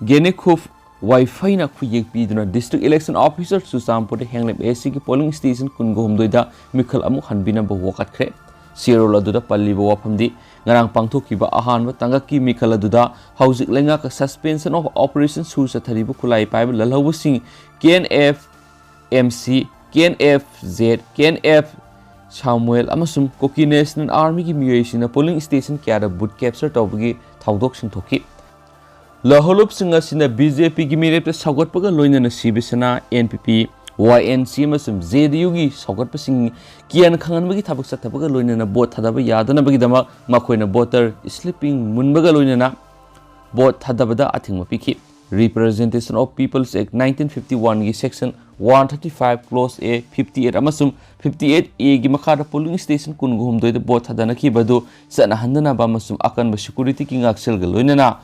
ꯒꯦꯅꯦꯈꯨꯞ ꯋꯥꯏꯐꯩꯅ ꯈꯨꯌꯦꯛ ꯄꯤꯗꯨꯅ District Election Officer ꯆꯨꯔꯆꯥꯟꯄꯨꯔꯗ ꯍꯦꯡꯂꯦꯞ ꯑꯦ ꯁꯤꯒꯤ polling station ꯀꯨꯟꯒ ꯍꯨꯝꯗꯣꯏꯗ ꯃꯤꯈꯜ ꯑꯃꯨꯛ ꯍꯟꯕꯤꯅꯕ ꯋꯥꯀꯠꯈ꯭ꯔꯦ꯫ ꯆꯦꯔꯣꯜ ꯑꯗꯨꯗ ꯄꯜꯂꯤꯕ ꯋꯥꯐꯝꯗꯤ ꯉꯔꯥꯡ ꯄꯥꯡꯊꯣꯛꯈꯤꯕ ꯑꯍꯥꯟꯕ ꯇꯥꯡꯀꯛꯀꯤ ꯃꯤꯈꯜ ꯑꯗꯨꯗ ꯍꯧꯖꯤꯛ ꯂꯩꯉꯥꯛꯀ suspension of operation ꯁꯨꯔ ꯆꯠꯊꯔꯤꯕ ꯈꯨꯠꯂꯥꯏ ꯄꯥꯏꯕ ꯂꯜꯍꯧꯕꯁꯤꯡ K N F M C, K N F Z, K N F Samuel ꯑꯃꯁꯨꯡ ꯀꯨꯀꯤ National Armyꯒꯤ ꯃꯤꯑꯣꯏꯁꯤꯡꯅ polling station ꯀꯌꯥꯗ booth capture ꯇꯧꯕꯒꯤ ꯊꯧꯗꯣꯛꯁꯤꯡ ꯊꯣꯛꯈꯤ꯫ ꯂꯍꯧꯂꯨꯞꯁꯤꯡ ꯑꯁꯤꯅ ꯕꯤ ꯖꯦ ꯄꯤꯒꯤ ꯃꯤꯔꯦꯞꯇ ꯁꯧꯒꯠꯄꯒ ꯂꯣꯏꯅꯅ ꯁꯤꯕ ꯁꯦꯅꯥ, ꯑꯦꯟ ꯄꯤ ꯄꯤ, ꯋꯥꯏ ꯑꯦꯟ ꯁꯤ ꯑꯃꯁꯨꯡ ꯖꯦ ꯗꯤ ꯌꯨꯒꯤ ꯁꯧꯒꯠꯄꯁꯤꯡ ꯀꯤꯌꯥꯟ ꯈꯪꯍꯟꯕꯒꯤ ꯊꯕꯛ ꯆꯠꯊꯕꯒ ꯂꯣꯏꯅꯅ vote ꯊꯥꯗꯕ ꯌꯥꯗꯅꯕꯒꯤꯗꯃꯛ ꯃꯈꯣꯏꯅ voter slipping ꯃꯨꯟꯕꯒ ꯂꯣꯏꯅꯅ vote ꯊꯥꯗꯕꯗ ꯑꯊꯤꯡꯕ ꯄꯤꯈꯤ꯫ Representation of People's Act nineteen fifty oneꯒꯤ section one thirty five clause A, fifty eight ꯑꯃꯁꯨꯡ fifty eight Aꯒꯤ ꯃꯈꯥꯗ polling station ꯀꯨꯟꯒ ꯍꯨꯝꯗꯣꯏꯗ vote ꯊꯥꯗꯅꯈꯤꯕ ꯑꯗꯨ ꯆꯠꯅꯍꯟꯗꯅꯕ ꯑꯃꯁꯨꯡ ꯑꯀꯟꯕ securityꯒꯤ ꯉꯥꯛꯁꯦꯜꯒ ꯂꯣꯏꯅꯅ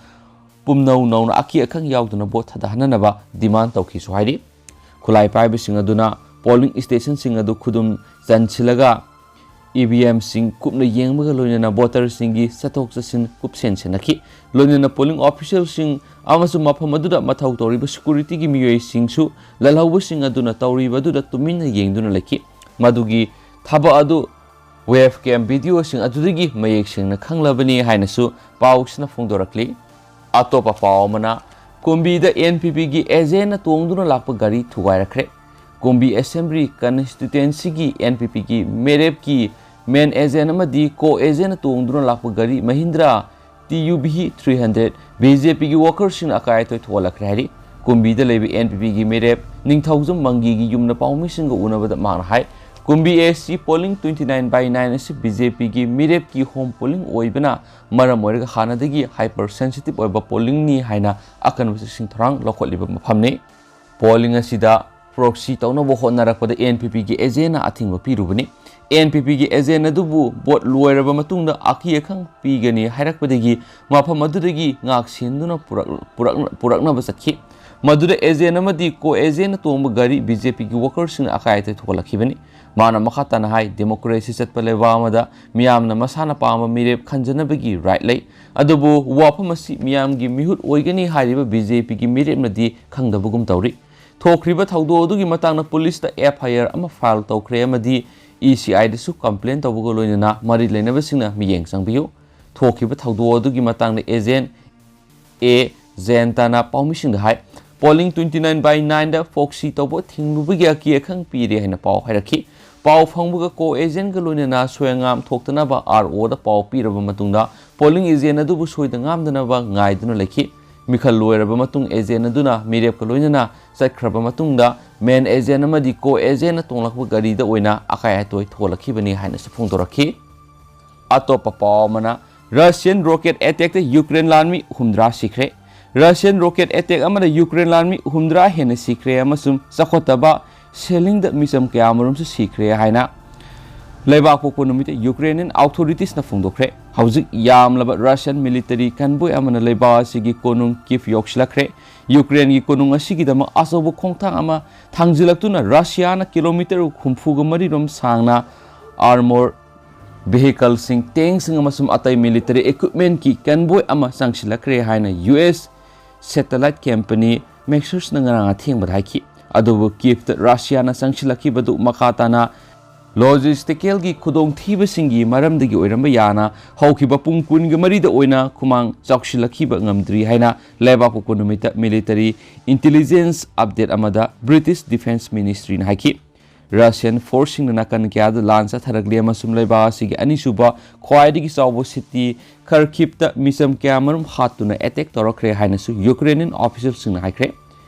ꯄꯨꯝꯅꯧ ꯅꯧꯅ ꯑꯀꯤ ꯑꯈꯪ ꯌꯥꯎꯗꯅ vote ꯊꯥꯗꯍꯟꯅꯅꯕ demand ꯇꯧꯈꯤꯁꯨ ꯍꯥꯏꯔꯤ꯫ ꯈꯨꯠꯂꯥꯏ ꯄꯥꯏꯕꯁꯤꯡ ꯑꯗꯨꯅ polling stationꯁꯤꯡ ꯑꯗꯨ ꯈꯨꯗꯨꯝ ꯆꯟꯁꯤꯜꯂꯒ ꯏ ꯚꯤ ꯑꯦꯝꯁꯤꯡ ꯀꯨꯞꯅ ꯌꯦꯡꯕꯒ ꯂꯣꯏꯅꯅ voterꯁꯤꯡꯒꯤ ꯆꯠꯊꯣꯛ ꯆꯠꯁꯤꯟ ꯀꯨꯞꯁꯦꯟ ꯁꯦꯟꯅꯈꯤ꯫ ꯂꯣꯏꯅꯅ polling officialꯁꯤꯡ ꯑꯃꯁꯨꯡ ꯃꯐꯝ ꯑꯗꯨꯗ ꯃꯊꯧ ꯇꯧꯔꯤꯕ securityꯒꯤ ꯃꯤꯑꯣꯏꯁꯤꯡꯁꯨ ꯂꯜꯍꯧꯕꯁꯤꯡ ꯑꯗꯨꯅ ꯇꯧꯔꯤꯕ ꯑꯗꯨꯗ ꯇꯨꯃꯤꯟꯅ ꯌꯦꯡꯗꯨꯅ ꯂꯩꯈꯤ꯫ ꯃꯗꯨꯒꯤ ꯊꯕꯛ ꯑꯗꯨ webcam videoꯁꯤꯡ ꯑꯗꯨꯗꯒꯤ ꯃꯌꯦꯛ ꯁꯦꯡꯅ ꯈꯪꯂꯕꯅꯤ ꯍꯥꯏꯅꯁꯨ ꯄꯥꯎꯁꯤꯅ ꯐꯣꯡꯗꯣꯔꯛꯂꯤ꯫ ꯑꯇꯣꯞꯄ ꯄꯥꯎ ꯑꯃꯅ, ꯀꯨꯝꯕꯤꯗ ꯑꯦꯟ ꯄꯤ ꯄꯤꯒꯤ agentꯅ ꯇꯣꯡꯗꯨꯅ ꯂꯥꯛꯄ ꯒꯥꯔꯤ ꯊꯨꯒꯥꯏꯔꯛꯈ꯭ꯔꯦ꯫ ꯀꯨꯝꯕꯤ Assembly Constituencyꯒꯤ ꯑꯦꯟ ꯄꯤ ꯄꯤꯒꯤ ꯃꯤꯔꯦꯞꯀꯤ main agent ꯑꯃꯗꯤ co-agentꯅ ꯇꯣꯡꯗꯨꯅ ꯂꯥꯛꯄ ꯒꯥꯔꯤ Mahindra T U V three hundred B J ꯄꯤꯒꯤ workerꯁꯤꯡꯅ ꯑꯀꯥꯏ ꯑꯇꯣꯏ ꯊꯣꯛꯍꯜꯂꯛꯈ꯭ꯔꯦ ꯍꯥꯏꯔꯤ꯫ ꯀꯨꯝꯕꯤꯗ ꯂꯩꯕ ꯑꯦꯟ ꯄꯤ ꯄꯤꯒꯤ ꯃꯤꯔꯦꯞ ꯅꯤꯡꯊꯧꯖꯝ ꯃꯪꯒꯤꯒꯤ ꯌꯨꯝꯗ ꯄꯥꯎꯃꯤꯁꯤꯡꯒ ꯎꯅꯕꯗ ꯃꯍꯥꯛꯅ ꯍꯥꯏ, ꯀꯨꯝꯕꯤ ꯑꯦ ꯁꯤ polling twenty nine by nine ꯑꯁꯤ ꯕꯤ ꯖꯦ ꯄꯤꯒꯤ ꯃꯤꯔꯦꯞꯀꯤ home polling ꯑꯣꯏꯕꯅ ꯃꯔꯝ ꯑꯣꯏꯔꯒ ꯍꯥꯟꯅꯗꯒꯤ hyper sensitive ꯑꯣꯏꯕ pollingꯅꯤ ꯍꯥꯏꯅ ꯑꯀꯟꯕ ꯆꯦꯛꯁꯤꯟ ꯊꯧꯔꯥꯡ ꯂꯧꯈꯠꯂꯤꯕ ꯃꯐꯝꯅꯤ꯫ Polling ꯑꯁꯤꯗ proxy ꯇꯧꯅꯕ ꯍꯣꯠꯅꯔꯛꯄꯗ ꯑꯦꯟ ꯄꯤ ꯄꯤꯒꯤ agentꯅ ꯑꯊꯤꯡꯕ ꯄꯤꯔꯨꯕꯅꯤ꯫ ꯑꯦꯟ ꯄꯤ ꯄꯤꯒꯤ agent ꯑꯗꯨꯕꯨ vote ꯂꯣꯏꯔꯕ ꯃꯇꯨꯡꯗ ꯑꯀꯤ ꯑꯈꯪ ꯄꯤꯒꯅꯤ ꯍꯥꯏꯔꯛꯄꯗꯒꯤ ꯃꯐꯝ ꯑꯗꯨꯗꯒꯤ ꯉꯥꯛ ꯁꯦꯟꯗꯨꯅ ꯄꯨꯔꯛ-, ꯄꯨꯔꯛ-, ꯄꯨꯔꯛꯅꯕ ꯆꯠꯈꯤ꯫ ꯃꯗꯨꯗ ꯑꯦꯖꯦꯟ ꯑꯃꯗꯤ ꯀꯣ ꯑꯦꯖꯦꯟꯅ ꯇꯣꯡꯕ ꯒꯥꯔꯤ ꯕꯤ ꯖꯦ ꯄꯤꯒꯤ ꯋꯥꯀꯔꯁꯤꯡꯅ ꯑꯀꯥꯏ ꯑꯇꯣꯏ ꯊꯣꯛꯍꯜꯂꯛꯈꯤꯕꯅꯤ꯫ ꯃꯥꯅ ꯃꯈꯥ ꯇꯥꯅ ꯍꯥꯏ, ꯗꯦꯃꯣꯀ꯭ꯔꯦꯁꯤ ꯆꯠꯄ ꯂꯩꯕꯥꯛ ꯑꯃꯗ ꯃꯤꯌꯥꯝꯅ ꯃꯁꯥꯅ ꯄꯥꯝꯕ ꯃꯤꯔꯦꯞ ꯈꯟꯖꯅꯕꯒꯤ ꯔꯥꯏꯠ ꯂꯩ, ꯑꯗꯨꯕꯨ ꯋꯥꯐꯝ ꯑꯁꯤ ꯃꯤꯌꯥꯝꯒꯤ ꯃꯤꯍꯨꯠ ꯑꯣꯏꯒꯅꯤ ꯍꯥꯏꯔꯤꯕ ꯕꯤ ꯖꯦ ꯄꯤꯒꯤ ꯃꯤꯔꯦꯞꯅꯗꯤ ꯈꯪꯗꯕꯒꯨꯝ ꯇꯧꯔꯤ꯫ ꯊꯣꯛꯈ꯭ꯔꯤꯕ ꯊꯧꯗꯣꯛ ꯑꯗꯨꯒꯤ ꯃꯇꯥꯡꯗ ꯄꯨꯂꯤꯁꯇ ꯑꯦꯐ ꯑꯥꯏ ꯑꯥꯔ ꯑꯃ ꯐꯥꯏꯜ ꯇꯧꯈ꯭ꯔꯦ ꯑꯃꯗꯤ ꯏ ꯁꯤ ꯑꯥꯏꯗꯁꯨ ꯀꯝꯄ꯭ꯂꯦꯟ ꯇꯧꯕꯒ ꯂꯣꯏꯅꯅ ꯃꯔꯤ ꯂꯩꯅꯕꯁꯤꯡꯅ ꯃꯤꯠꯌꯦꯡ ꯆꯪꯕꯤꯌꯨ꯫ ꯊꯣꯛꯈꯤꯕ ꯊꯧꯗꯣꯛ ꯑꯗꯨꯒꯤ ꯃꯇꯥꯡꯗ ꯑꯦꯖꯦꯟ ꯑꯦ ꯖꯌꯟꯇꯅ ꯄꯥꯎꯃꯤꯁꯤꯡꯗ ꯍꯥꯏ, polling twenty nine by nine the proxy ꯇꯧꯕ ꯊꯤꯡꯂꯨꯕꯒꯤ ꯑꯀꯤ ꯑꯈꯪ ꯄꯤꯔꯦ ꯍꯥꯏꯅ ꯄꯥꯎ ꯍꯥꯏꯔꯛꯈꯤ꯫ ꯄꯥꯎ ꯐꯪꯕꯒ ꯀꯣ ꯑꯦꯖꯦꯟꯒ ꯂꯣꯏꯅꯅ ꯁꯣꯌꯉꯥꯝ ꯊꯣꯛꯇꯅꯕ ꯑꯥꯔ ꯑꯣꯗ ꯄꯥꯎ ꯄꯤꯔꯕ ꯃꯇꯨꯡꯗ polling agent ꯑꯗꯨꯕꯨ ꯁꯣꯏꯗ ꯉꯥꯝꯗꯅꯕ ꯉꯥꯏꯗꯨꯅ ꯂꯩꯈꯤ꯫ ꯃꯤꯈꯜ ꯂꯣꯏꯔꯕ ꯃꯇꯨꯡ ꯑꯦꯖꯦꯟ ꯑꯗꯨꯅ ꯃꯤꯔꯦꯞꯀ ꯂꯣꯏꯅꯅ ꯆꯠꯈ꯭ꯔꯕ ꯃꯇꯨꯡꯗ ꯃꯦꯟ ꯑꯦꯖꯦꯟ ꯑꯃꯗꯤ ꯀꯣ ꯑꯦꯖꯦꯟꯅ ꯇꯣꯡꯂꯛꯄ ꯒꯥꯔꯤꯗ ꯑꯣꯏꯅ ꯑꯀꯥꯏ ꯑꯇꯣꯏ ꯊꯣꯛꯍꯜꯂꯛꯈꯤꯕꯅꯤ ꯍꯥꯏꯅꯁꯨ ꯐꯣꯡꯗꯣꯔꯛꯈꯤ꯫ ꯑꯇꯣꯞꯄ ꯄꯥꯎ ꯑꯃꯅ, ꯔꯁꯤꯌꯟ ꯔꯣꯀꯦꯠ ꯑꯦꯇꯦꯛꯇ ꯌꯨꯀ꯭ꯔꯦꯟ ꯂꯥꯟꯃꯤ ꯍꯨꯝꯗ꯭ꯔꯥ ꯁꯤꯈ꯭ꯔꯦ꯫ ꯔꯁꯤꯌꯟ ꯔꯣꯀꯦꯠ ꯑꯦꯇꯦꯛ ꯑꯃꯗ ꯌꯨꯀ꯭ꯔꯦꯟ ꯂꯥꯟꯃꯤ ꯍꯨꯝꯗ꯭ꯔꯥ ꯍꯦꯟꯅ ꯁꯤꯈ꯭ꯔꯦ ꯑꯃꯁꯨꯡ ꯆꯥꯎꯈꯠꯇꯕ ꯁꯦꯂꯤꯡꯗ ꯃꯤꯆꯝ ꯀꯌꯥ ꯑꯃꯔꯣꯝꯁꯨ ꯁꯤꯈ꯭ꯔꯦ ꯍꯥꯏꯅ ꯂꯩꯕꯥꯛ ꯄꯣꯛꯄ ꯅꯨꯃꯤꯠꯇ ꯌꯨꯀ꯭ꯔꯦꯅꯤꯌꯟ ꯑꯣꯊꯣꯔꯤꯇꯤꯁꯅ ꯐꯣꯡꯗꯣꯛꯈ꯭ꯔꯦ꯫ ꯍꯧꯖꯤꯛ ꯌꯥꯝꯂꯕ ꯔꯁꯤꯌꯟ ꯃꯤꯂꯤꯇꯔꯤ ꯀꯟꯕꯣꯏ ꯑꯃꯅ ꯂꯩꯕꯥꯛ ꯑꯁꯤꯒꯤ ꯀꯣꯅꯨꯡ ꯀꯤꯐ ꯌꯧꯁꯤꯜꯂꯛꯈ꯭ꯔꯦ꯫ ꯌꯨꯀ꯭ꯔꯦꯟꯒꯤ ꯀꯣꯅꯨꯡ ꯑꯁꯤꯒꯤꯗꯃꯛ ꯑꯆꯧꯕ ꯈꯣꯡꯊꯥꯡ ꯑꯃ ꯊꯥꯡꯖꯤꯜꯂꯛꯇꯨꯅ ꯔꯁꯤꯌꯥꯅ ꯀꯤꯂꯣꯃꯤꯇꯔ ꯍꯨꯝꯐꯨꯒ ꯃꯔꯤ ꯔꯣꯝ ꯁꯥꯡꯅ ꯑꯥꯔꯃꯣꯔ ꯚꯦꯍꯤꯀꯜꯁꯤꯡ, ꯇꯦꯡꯁꯤꯡ ꯑꯃꯁꯨꯡ ꯑꯇꯩ ꯃꯤꯂꯤꯇꯔꯤ ꯏꯀ꯭ꯋꯤꯞꯃꯦꯟꯠꯀꯤ ꯀꯟꯕꯣꯏ ꯑꯃ ꯆꯪꯁꯤꯜꯂꯛꯈ꯭ꯔꯦ ꯍꯥꯏꯅ ꯌꯨ ꯑꯦꯁ ꯁꯦꯇꯦꯂꯥꯏꯠ ꯀꯝꯄꯅꯤ ꯃꯦꯛꯁꯔꯁꯅ ꯉꯔꯥꯡ ꯑꯊꯦꯡꯕꯗ ꯍꯥꯏꯈꯤ꯫ ꯑꯗꯨꯕꯨ ꯀꯤꯐꯇ ꯔꯁꯤꯌꯥꯅ ꯆꯪꯁꯤꯜꯂꯛꯈꯤꯕꯗꯨ ꯃꯈꯥ ꯇꯥꯅ ꯂꯣꯖꯤꯁꯇꯤꯀꯦꯜꯒꯤ ꯈꯨꯗꯣꯡꯊꯤꯕꯁꯤꯡꯒꯤ ꯃꯔꯝꯗꯒꯤ ꯑꯣꯏꯔꯝꯕ ꯌꯥꯅ ꯍꯧꯈꯤꯕ ꯄꯨꯡ ꯀꯨꯟꯒ ꯃꯔꯤꯗ ꯑꯣꯏꯅ ꯈꯨꯃꯥꯡ ꯆꯥꯎꯁꯤꯜꯂꯛꯈꯤꯕ ꯉꯝꯗ꯭ꯔꯤ ꯍꯥꯏꯅ ꯂꯩꯕꯥꯛ ꯄꯣꯛꯄ ꯅꯨꯃꯤꯠꯇ ꯃꯤꯂꯤꯇꯔꯤ ꯏꯟꯇꯦꯂꯤꯖꯦꯟꯁ ꯑꯞꯗꯦꯠ ꯑꯃꯗ ꯕ꯭ꯔꯤꯇꯤꯁ ꯗꯤꯐꯦꯟꯁ ꯃꯤꯅꯤꯁꯇ꯭ꯔꯤꯅ ꯍꯥꯏꯈꯤ꯫ ꯔꯁꯤꯌꯟ ꯐꯣꯔꯁꯁꯤꯡꯅ ꯅꯥꯀꯟ ꯀꯌꯥꯗ ꯂꯥꯟ ꯆꯠꯊꯔꯛꯂꯤ ꯑꯃꯁꯨꯡ ꯂꯩꯕꯥꯛ ꯑꯁꯤꯒꯤ ꯑꯅꯤꯁꯨꯕ ꯈ꯭ꯋꯥꯏꯗꯒꯤ ꯆꯥꯎꯕ ꯁꯤꯇꯤ ꯈꯔꯀꯤꯞꯇ ꯃꯤꯆꯝ ꯀꯌꯥꯃꯔꯨꯝ ꯍꯥꯠꯇꯨꯅ ꯑꯦꯇꯦꯛ ꯇꯧꯔꯛꯈ꯭ꯔꯦ ꯍꯥꯏꯅꯁꯨ ꯌꯨꯀ꯭ꯔꯦꯅꯤꯌꯟ ꯑꯣꯐꯤꯁꯤꯌꯦꯜꯁꯤꯡꯅ ꯍꯥꯏꯈ꯭ꯔꯦ꯫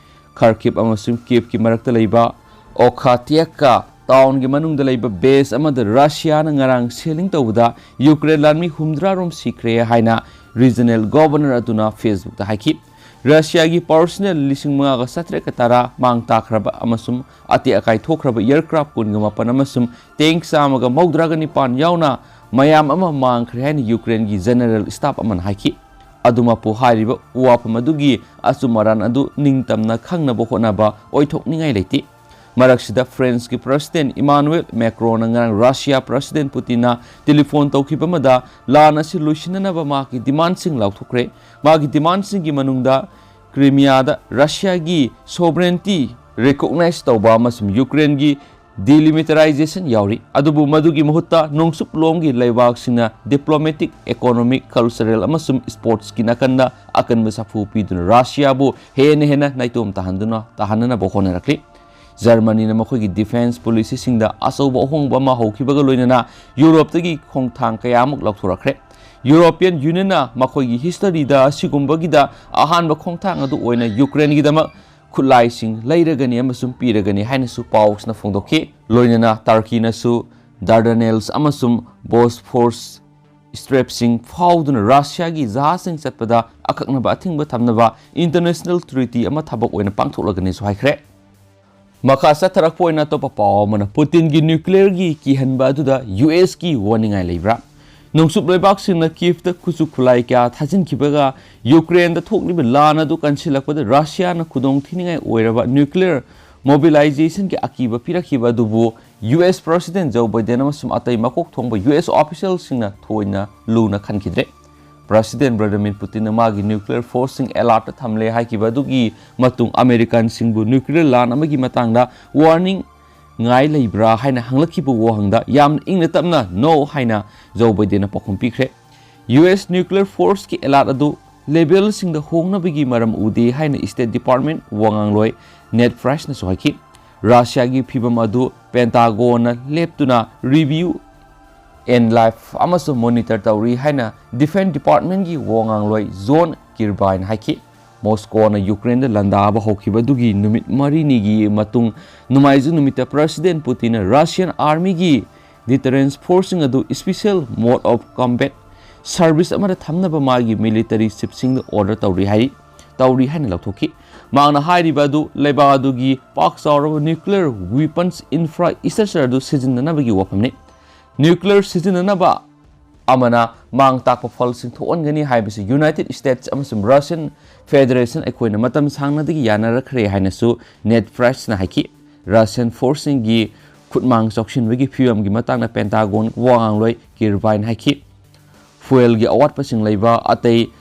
ꯈꯔꯀꯤꯞ ꯑꯃꯁꯨꯡ ꯀꯤꯞꯀꯤ ꯃꯔꯛꯇ ꯂꯩꯕ ꯑꯣꯈꯥꯇꯤꯌꯥꯀꯥ ꯇꯥꯎꯟꯒꯤ ꯃꯅꯨꯡꯗ ꯂꯩꯕ ꯕꯦꯁ ꯑꯃꯗ ꯔꯁꯤꯌꯥꯅ ꯉꯔꯥꯡ ꯁꯦꯂꯤꯡ ꯇꯧꯕꯗ ꯌꯨꯀ꯭ꯔꯦꯟ ꯂꯥꯟꯃꯤ ꯍꯨꯝꯗ꯭ꯔꯥ ꯔꯣꯝ ꯁꯤꯈ꯭ꯔꯦ ꯍꯥꯏꯅ ꯔꯤꯖꯅꯦꯜ ꯒꯣꯚꯔꯅꯔ ꯑꯗꯨꯅ ꯐꯦꯁꯕꯨꯛꯇ ꯍꯥꯏꯈꯤ꯫ ꯔꯁꯤꯌꯥꯒꯤ ꯄꯥꯔꯁꯅꯦꯜ ꯂꯤꯁꯤꯡ ꯃꯉꯥꯒ ꯆꯥꯇ꯭ꯔꯦꯠꯀ ꯇꯔꯥ ꯃꯥꯡ ꯇꯥꯛꯈ꯭ꯔꯕ ꯑꯃꯁꯨꯡ ꯑꯇꯦꯛ ꯑꯀꯥꯏ ꯊꯣꯛꯈ꯭ꯔꯕ ꯑꯦꯌꯔꯀ꯭ꯔꯥꯐ ꯀꯨꯟꯒ ꯃꯥꯄꯟ ꯑꯃꯁꯨꯡ ꯇꯦꯡ ꯆꯥꯝꯃꯒ ꯃꯧꯗ꯭ꯔꯥꯒ ꯅꯤꯄꯥꯟ ꯌꯥꯎꯅ ꯃꯌꯥꯝ ꯑꯃ ꯃꯥꯡꯈ꯭ꯔꯦ ꯍꯥꯏꯅ ꯌꯨꯀ꯭ꯔꯦꯟꯒꯤ ꯖꯦꯅꯔꯦꯜ ꯁ꯭ꯇꯥꯐ ꯑꯃꯅ ꯍꯥꯏꯈꯤ꯫ ꯑꯗꯨꯃꯛꯄꯨ ꯍꯥꯏꯔꯤꯕ ꯋꯥꯐꯝ ꯑꯗꯨꯒꯤ ꯑꯆꯨꯝ ꯑꯔꯥꯟ ꯑꯗꯨ ꯅꯤꯡꯇꯝꯅ ꯈꯪꯅꯕ ꯍꯣꯠꯅꯕ ꯑꯣꯏꯊꯣꯛꯅꯤꯡꯉꯥꯏ ꯂꯩꯇꯦ꯫ ꯃꯔꯛꯁꯤꯗ ꯐ꯭ꯔꯦꯟꯁꯀꯤ ꯄ꯭ꯔꯁꯤꯗꯦꯟ ꯏꯃꯥꯅꯨꯑꯦꯜ ꯃꯦꯀ꯭ꯔꯣꯟꯅ ꯉꯔꯥꯡ ꯔꯁꯤꯌꯥ ꯄ꯭ꯔꯁꯤꯗꯦꯟ ꯄꯨꯇꯤꯟꯅ ꯇꯦꯂꯤꯐꯣꯟ ꯇꯧꯈꯤꯕ ꯑꯃꯗ ꯂꯥꯟ ꯑꯁꯤ ꯂꯣꯏꯁꯤꯟꯅꯅꯕ ꯃꯍꯥꯛꯀꯤ ꯗꯤꯃꯥꯟꯁꯤꯡ ꯂꯥꯎꯊꯣꯛꯈ꯭ꯔꯦ꯫ ꯃꯥꯒꯤ ꯗꯤꯃꯥꯟꯁꯤꯡꯒꯤ ꯃꯅꯨꯡꯗ ꯀ꯭ꯔꯤꯃꯤꯌꯥꯗ ꯔꯁꯤꯌꯥꯒꯤ ꯁꯣꯕꯔꯦꯟꯇꯤ ꯔꯤꯀꯣꯛꯅꯥꯏꯖ ꯇꯧꯕ ꯑꯃꯁꯨꯡ ꯌꯨꯀ꯭ꯔꯦꯟꯒꯤ ꯗꯤꯂꯤꯃꯤꯇꯔꯥꯏꯖꯦꯁꯟ ꯌꯥꯎꯔꯤ, ꯑꯗꯨꯕꯨ ꯃꯗꯨꯒꯤ ꯃꯍꯨꯠꯇ ꯅꯣꯡꯆꯨꯞꯂꯣꯝꯒꯤ ꯂꯩꯕꯥꯛꯁꯤꯡꯅ ꯗꯤꯄ꯭ꯂꯣꯃꯦꯇꯤꯛ, ꯏꯀꯣꯅꯣꯃꯤꯛ, ꯀꯜꯆꯔꯦꯜ ꯑꯃꯁꯨꯡ ꯁ꯭ꯄꯣꯔꯠꯁꯀꯤ ꯅꯥꯀꯟꯗ ꯑꯀꯟꯕ ꯁꯥꯐꯨ ꯄꯤꯗꯨꯅ ꯔꯁꯤꯌꯥꯕꯨ ꯍꯦꯟꯅ ꯍꯦꯟꯅ ꯅꯥꯏꯇꯣꯝ ꯇꯥꯍꯟꯗꯨꯅ, ꯇꯥꯍꯟꯅꯅꯕ ꯍꯣꯠꯅꯔꯛꯂꯤ꯫ ꯖꯔꯃꯅꯤꯅ ꯃꯈꯣꯏꯒꯤ ꯗꯤꯐꯦꯟꯁ ꯄꯣꯂꯤꯁꯤꯁꯤꯡꯗ ꯑꯆꯧꯕ ꯑꯍꯣꯡꯕ ꯑꯃ ꯍꯧꯈꯤꯕꯒ ꯂꯣꯏꯅꯅ ꯌꯨꯔꯣꯞꯇꯒꯤ ꯈꯣꯡꯊꯥꯡ ꯀꯌꯥꯃꯨꯛ ꯂꯧꯊꯣꯔꯛꯈ꯭ꯔꯦ꯫ ꯌꯨꯔꯣꯄꯤꯌꯟ ꯌꯨꯅꯤꯌꯟꯅ ꯃꯈꯣꯏꯒꯤ ꯍꯤꯁꯇꯔꯤꯗ ꯑꯁꯤꯒꯨꯝꯕꯒꯤꯗ ꯑꯍꯥꯟꯕ ꯈꯣꯡꯊꯥꯡ ꯑꯗꯨ ꯑꯣꯏꯅ ꯌꯨꯀ꯭ꯔꯦꯟꯒꯤꯗꯃꯛ ꯈꯨꯠꯂꯥꯏꯁꯤꯡ ꯂꯩꯔꯒꯅꯤ ꯑꯃꯁꯨꯡ ꯄꯤꯔꯒꯅꯤ ꯍꯥꯏꯅꯁꯨ ꯄꯥꯎꯁꯤꯅ ꯐꯣꯡꯗꯣꯛꯈꯤ꯫ ꯂꯣꯏꯅꯅ ꯇꯔꯀꯤꯅꯁꯨ ꯗꯥꯔꯗꯥꯅꯦꯜꯁ ꯑꯃꯁꯨꯡ ꯕꯣꯁꯐꯣꯔꯁ ꯁ꯭ꯇ꯭ꯔꯦꯞꯁꯤꯡ ꯐꯥꯎꯗꯨꯅ ꯔꯁꯤꯌꯥꯒꯤ ꯖꯍꯥꯖꯁꯤꯡ ꯆꯠꯄꯗ ꯑꯀꯛꯅꯕ ꯑꯊꯤꯡꯕ ꯊꯝꯅꯕ ꯏꯟꯇꯔꯅꯦꯁꯅꯦꯜ ꯇ꯭ꯔꯤꯇꯤ ꯑꯃ ꯊꯕꯛ ꯑꯣꯏꯅ ꯄꯥꯡꯊꯣꯛꯂꯒꯅꯤꯁꯨ ꯍꯥꯏꯈ꯭ꯔꯦ꯫ ꯃꯈꯥ ꯆꯠꯊꯔꯛꯄ ꯑꯣꯏꯅ ꯑꯇꯣꯞꯄ ꯄꯥꯎ ꯑꯃꯅ, ꯄꯨꯇꯤꯟꯒꯤ ꯅ꯭ꯌꯨꯀ꯭ꯂꯤꯌꯔꯒꯤ ꯀꯤꯍꯟꯕ ꯑꯗꯨꯗ ꯌꯨ ꯑꯦꯁꯀꯤ ꯋꯥꯅꯤꯡꯉꯥꯏ ꯂꯩꯕ꯭ꯔꯥ? ꯅꯣꯡꯆꯨꯞ ꯂꯩꯕꯥꯛꯁꯤꯡꯅ ꯀꯤꯌꯦꯚꯇ ꯈꯨꯠꯁꯨ ꯈꯨꯠꯂꯥꯏ ꯀꯌꯥ ꯊꯥꯖꯤꯟꯈꯤꯕꯒ ꯌꯨꯀ꯭ꯔꯦꯟꯗ ꯊꯣꯛꯂꯤꯕ ꯂꯥꯟ ꯑꯗꯨ ꯀꯟꯁꯤꯜꯂꯛꯄꯗ ꯔꯁꯤꯌꯥꯅ ꯈꯨꯗꯣꯡ ꯊꯤꯅꯤꯡꯉꯥꯏ ꯑꯣꯏꯔꯕ ꯅ꯭ꯌꯨꯀ꯭ꯂꯤꯌꯔ ꯃꯣꯕꯤꯂꯥꯏꯖꯦꯁꯟꯒꯤ ꯑꯀꯤꯕ ꯄꯤꯔꯛꯈꯤꯕ ꯑꯗꯨꯕꯨ ꯌꯨ ꯑꯦꯁ ꯄ꯭ꯔꯁꯤꯗꯦꯟ ꯖꯣ ꯕꯥꯏꯗꯦꯟ ꯑꯃꯁꯨꯡ ꯑꯇꯩ ꯃꯀꯣꯛ ꯊꯣꯡꯕ ꯌꯨ ꯑꯦꯁ ꯑꯣꯐꯤꯁꯤꯌꯦꯜꯁꯤꯡꯅ ꯊꯣꯏꯅ ꯂꯨꯅ ꯈꯟꯈꯤꯗ꯭ꯔꯦ꯫ ꯄ꯭ꯔꯁꯤꯗꯦꯟ ꯚ꯭ꯂꯥꯗꯤꯃꯤꯔ ꯄꯨꯇꯤꯟꯅ ꯃꯥꯒꯤ ꯅ꯭ꯌꯨꯀ꯭ꯂꯤꯌꯔ ꯐꯣꯔꯁꯁꯤꯡ ꯑꯦꯂꯥꯔꯠꯇ ꯊꯝꯂꯦ ꯍꯥꯏꯈꯤꯕ ꯑꯗꯨꯒꯤ ꯃꯇꯨꯡ ꯑꯃꯦꯔꯤꯀꯥꯟꯁꯤꯡꯕꯨ ꯅ꯭ꯌꯨꯀ꯭ꯂꯤꯌꯔ ꯂꯥꯟ ꯑꯃꯒꯤ ꯃꯇꯥꯡꯗ ꯋꯥꯔꯅꯤꯡ ꯉꯥꯏ ꯂꯩꯕ꯭ꯔꯥ ꯍꯥꯏꯅ ꯍꯪꯂꯛꯈꯤꯕ ꯋꯥꯍꯪꯗ ꯌꯥꯝꯅ ꯏꯪꯅ ꯇꯞꯅ "No" ꯍꯥꯏꯅ ꯖꯣ ꯕꯥꯏꯗꯦꯟꯅ ꯄꯥꯎꯈꯨꯝ ꯄꯤꯈ꯭ꯔꯦ꯫ ꯌꯨ ꯑꯦꯁ ꯅ꯭ꯌꯨꯀ꯭ꯂꯤꯌꯔ ꯐꯣꯔꯁꯀꯤ ꯑꯦꯂꯥꯔꯠ ꯑꯗꯨ ꯂꯦꯕꯦꯜꯁꯤꯡꯗ ꯍꯣꯡꯅꯕꯒꯤ ꯃꯔꯝ ꯎꯗꯦ ꯍꯥꯏꯅ ꯁ꯭ꯇꯦꯠ ꯗꯤꯄꯥꯔꯠꯃꯦꯟꯠ ꯋꯥꯉꯥꯡꯂꯣꯏ ꯅꯦꯗ ꯄ꯭ꯔꯥꯏꯁꯅꯁꯨ ꯍꯥꯏꯈꯤ꯫ ꯔꯁꯤꯌꯥꯒꯤ ꯐꯤꯚꯝ ꯑꯗꯨ ꯄꯦꯟꯇꯥꯒꯣꯟꯅ ꯂꯦꯞꯇꯨꯅ ꯔꯤꯚꯤꯌꯨ ꯑꯦꯟ ꯂꯥꯏꯐ ꯑꯃꯁꯨꯡ ꯃꯣꯅꯤꯇꯔ ꯇꯧꯔꯤ ꯍꯥꯏꯅ ꯗꯤꯐꯦꯟꯁ ꯗꯤꯄꯥꯔꯠꯃꯦꯟꯠꯀꯤ ꯋꯥꯉꯥꯡꯂꯣꯏ ꯖꯣꯟ ꯀꯤꯔꯕꯥꯏꯅ ꯍꯥꯏꯈꯤ꯫ ꯃꯣꯁꯀꯣꯅ ꯌꯨꯀ꯭ꯔꯦꯟꯗ ꯂꯥꯟꯗꯥꯕ ꯍꯧꯈꯤꯕꯗꯨꯒꯤ ꯅꯨꯃꯤꯠ ꯃꯔꯤꯅꯤꯒꯤ ꯃꯇꯨꯡ ꯅꯣꯡꯃꯥꯏꯖꯤꯡ ꯅꯨꯃꯤꯠꯇ ꯄ꯭ꯔꯁꯤꯗꯦꯟꯠ ꯄꯨꯇꯤꯟꯅ ꯔꯁꯤꯌꯥꯟ ꯑꯥꯔꯃꯤꯒꯤ ꯗꯤꯇꯔꯦꯟꯁ ꯐꯣꯔꯁꯁꯤꯡ ꯑꯗꯨ ꯁ꯭ꯄꯦꯁꯤꯌꯦꯜ ꯃꯣꯗ ꯑꯣꯐ ꯀꯝꯕꯦꯠ ꯁꯔꯚꯤꯁ ꯑꯃꯗ ꯊꯝꯅꯕ ꯃꯥꯒꯤ ꯃꯤꯂꯤꯇꯔꯤ ꯆꯤꯐꯁꯤꯡꯗ ꯑꯣꯔꯗꯔ ꯇꯧꯔꯤ ꯍꯥꯏꯔꯤ, ꯇꯧꯔꯤ ꯍꯥꯏꯅ ꯂꯥꯎꯊꯣꯛꯈꯤ꯫ ꯃꯍꯥꯛꯅ ꯍꯥꯏꯔꯤꯕ ꯑꯗꯨ ꯂꯩꯕꯥꯛ ꯑꯗꯨꯒꯤ ꯄꯥꯛ ꯆꯥꯎꯔꯕ ꯅ꯭ꯌꯨꯀ꯭ꯂꯤꯌꯔ ꯋꯤꯄꯟꯁ ꯏꯟꯐ꯭ꯔꯥꯁ꯭ꯇ꯭ꯔꯛꯆꯔ ꯑꯗꯨ ꯁꯤꯖꯤꯟꯅꯅꯕꯒꯤ ꯋꯥꯐꯝꯅꯤ꯫ ꯅ꯭ꯌꯨꯀ꯭ꯂꯤꯌꯔ ꯁꯤꯖꯤꯟꯅꯅꯕ ꯑꯃꯅ ꯃꯥꯡ ꯇꯥꯛꯄ ꯐꯜꯁꯤꯡ ꯊꯣꯛꯍꯟꯒꯅꯤ ꯍꯥꯏꯕꯁꯤ United States ꯑꯃꯁꯨꯡ Russian Federation ꯑꯩꯈꯣꯏꯅ ꯃꯇꯝ ꯁꯥꯡꯅꯗꯒꯤ ꯌꯥꯅꯔꯛꯈ꯭ꯔꯦ ꯍꯥꯏꯅꯁꯨ Ned Price ꯅ ꯍꯥꯏꯈꯤ꯫ Russian force ꯁꯤꯡꯒꯤ ꯈꯨꯠꯃꯥꯡ ꯆꯥꯎꯁꯤꯟꯕꯒꯤ ꯐꯤꯕꯝꯒꯤ ꯃꯇꯥꯡꯗ Pentagon ꯋꯥ ꯉꯥꯡꯂꯣꯏ Kirby ꯅ ꯍꯥꯏꯈꯤ꯫ Fuel ꯒꯤ ꯑꯋꯥꯠꯄꯁꯤꯡ ꯂꯩꯕ, ꯑꯇꯩ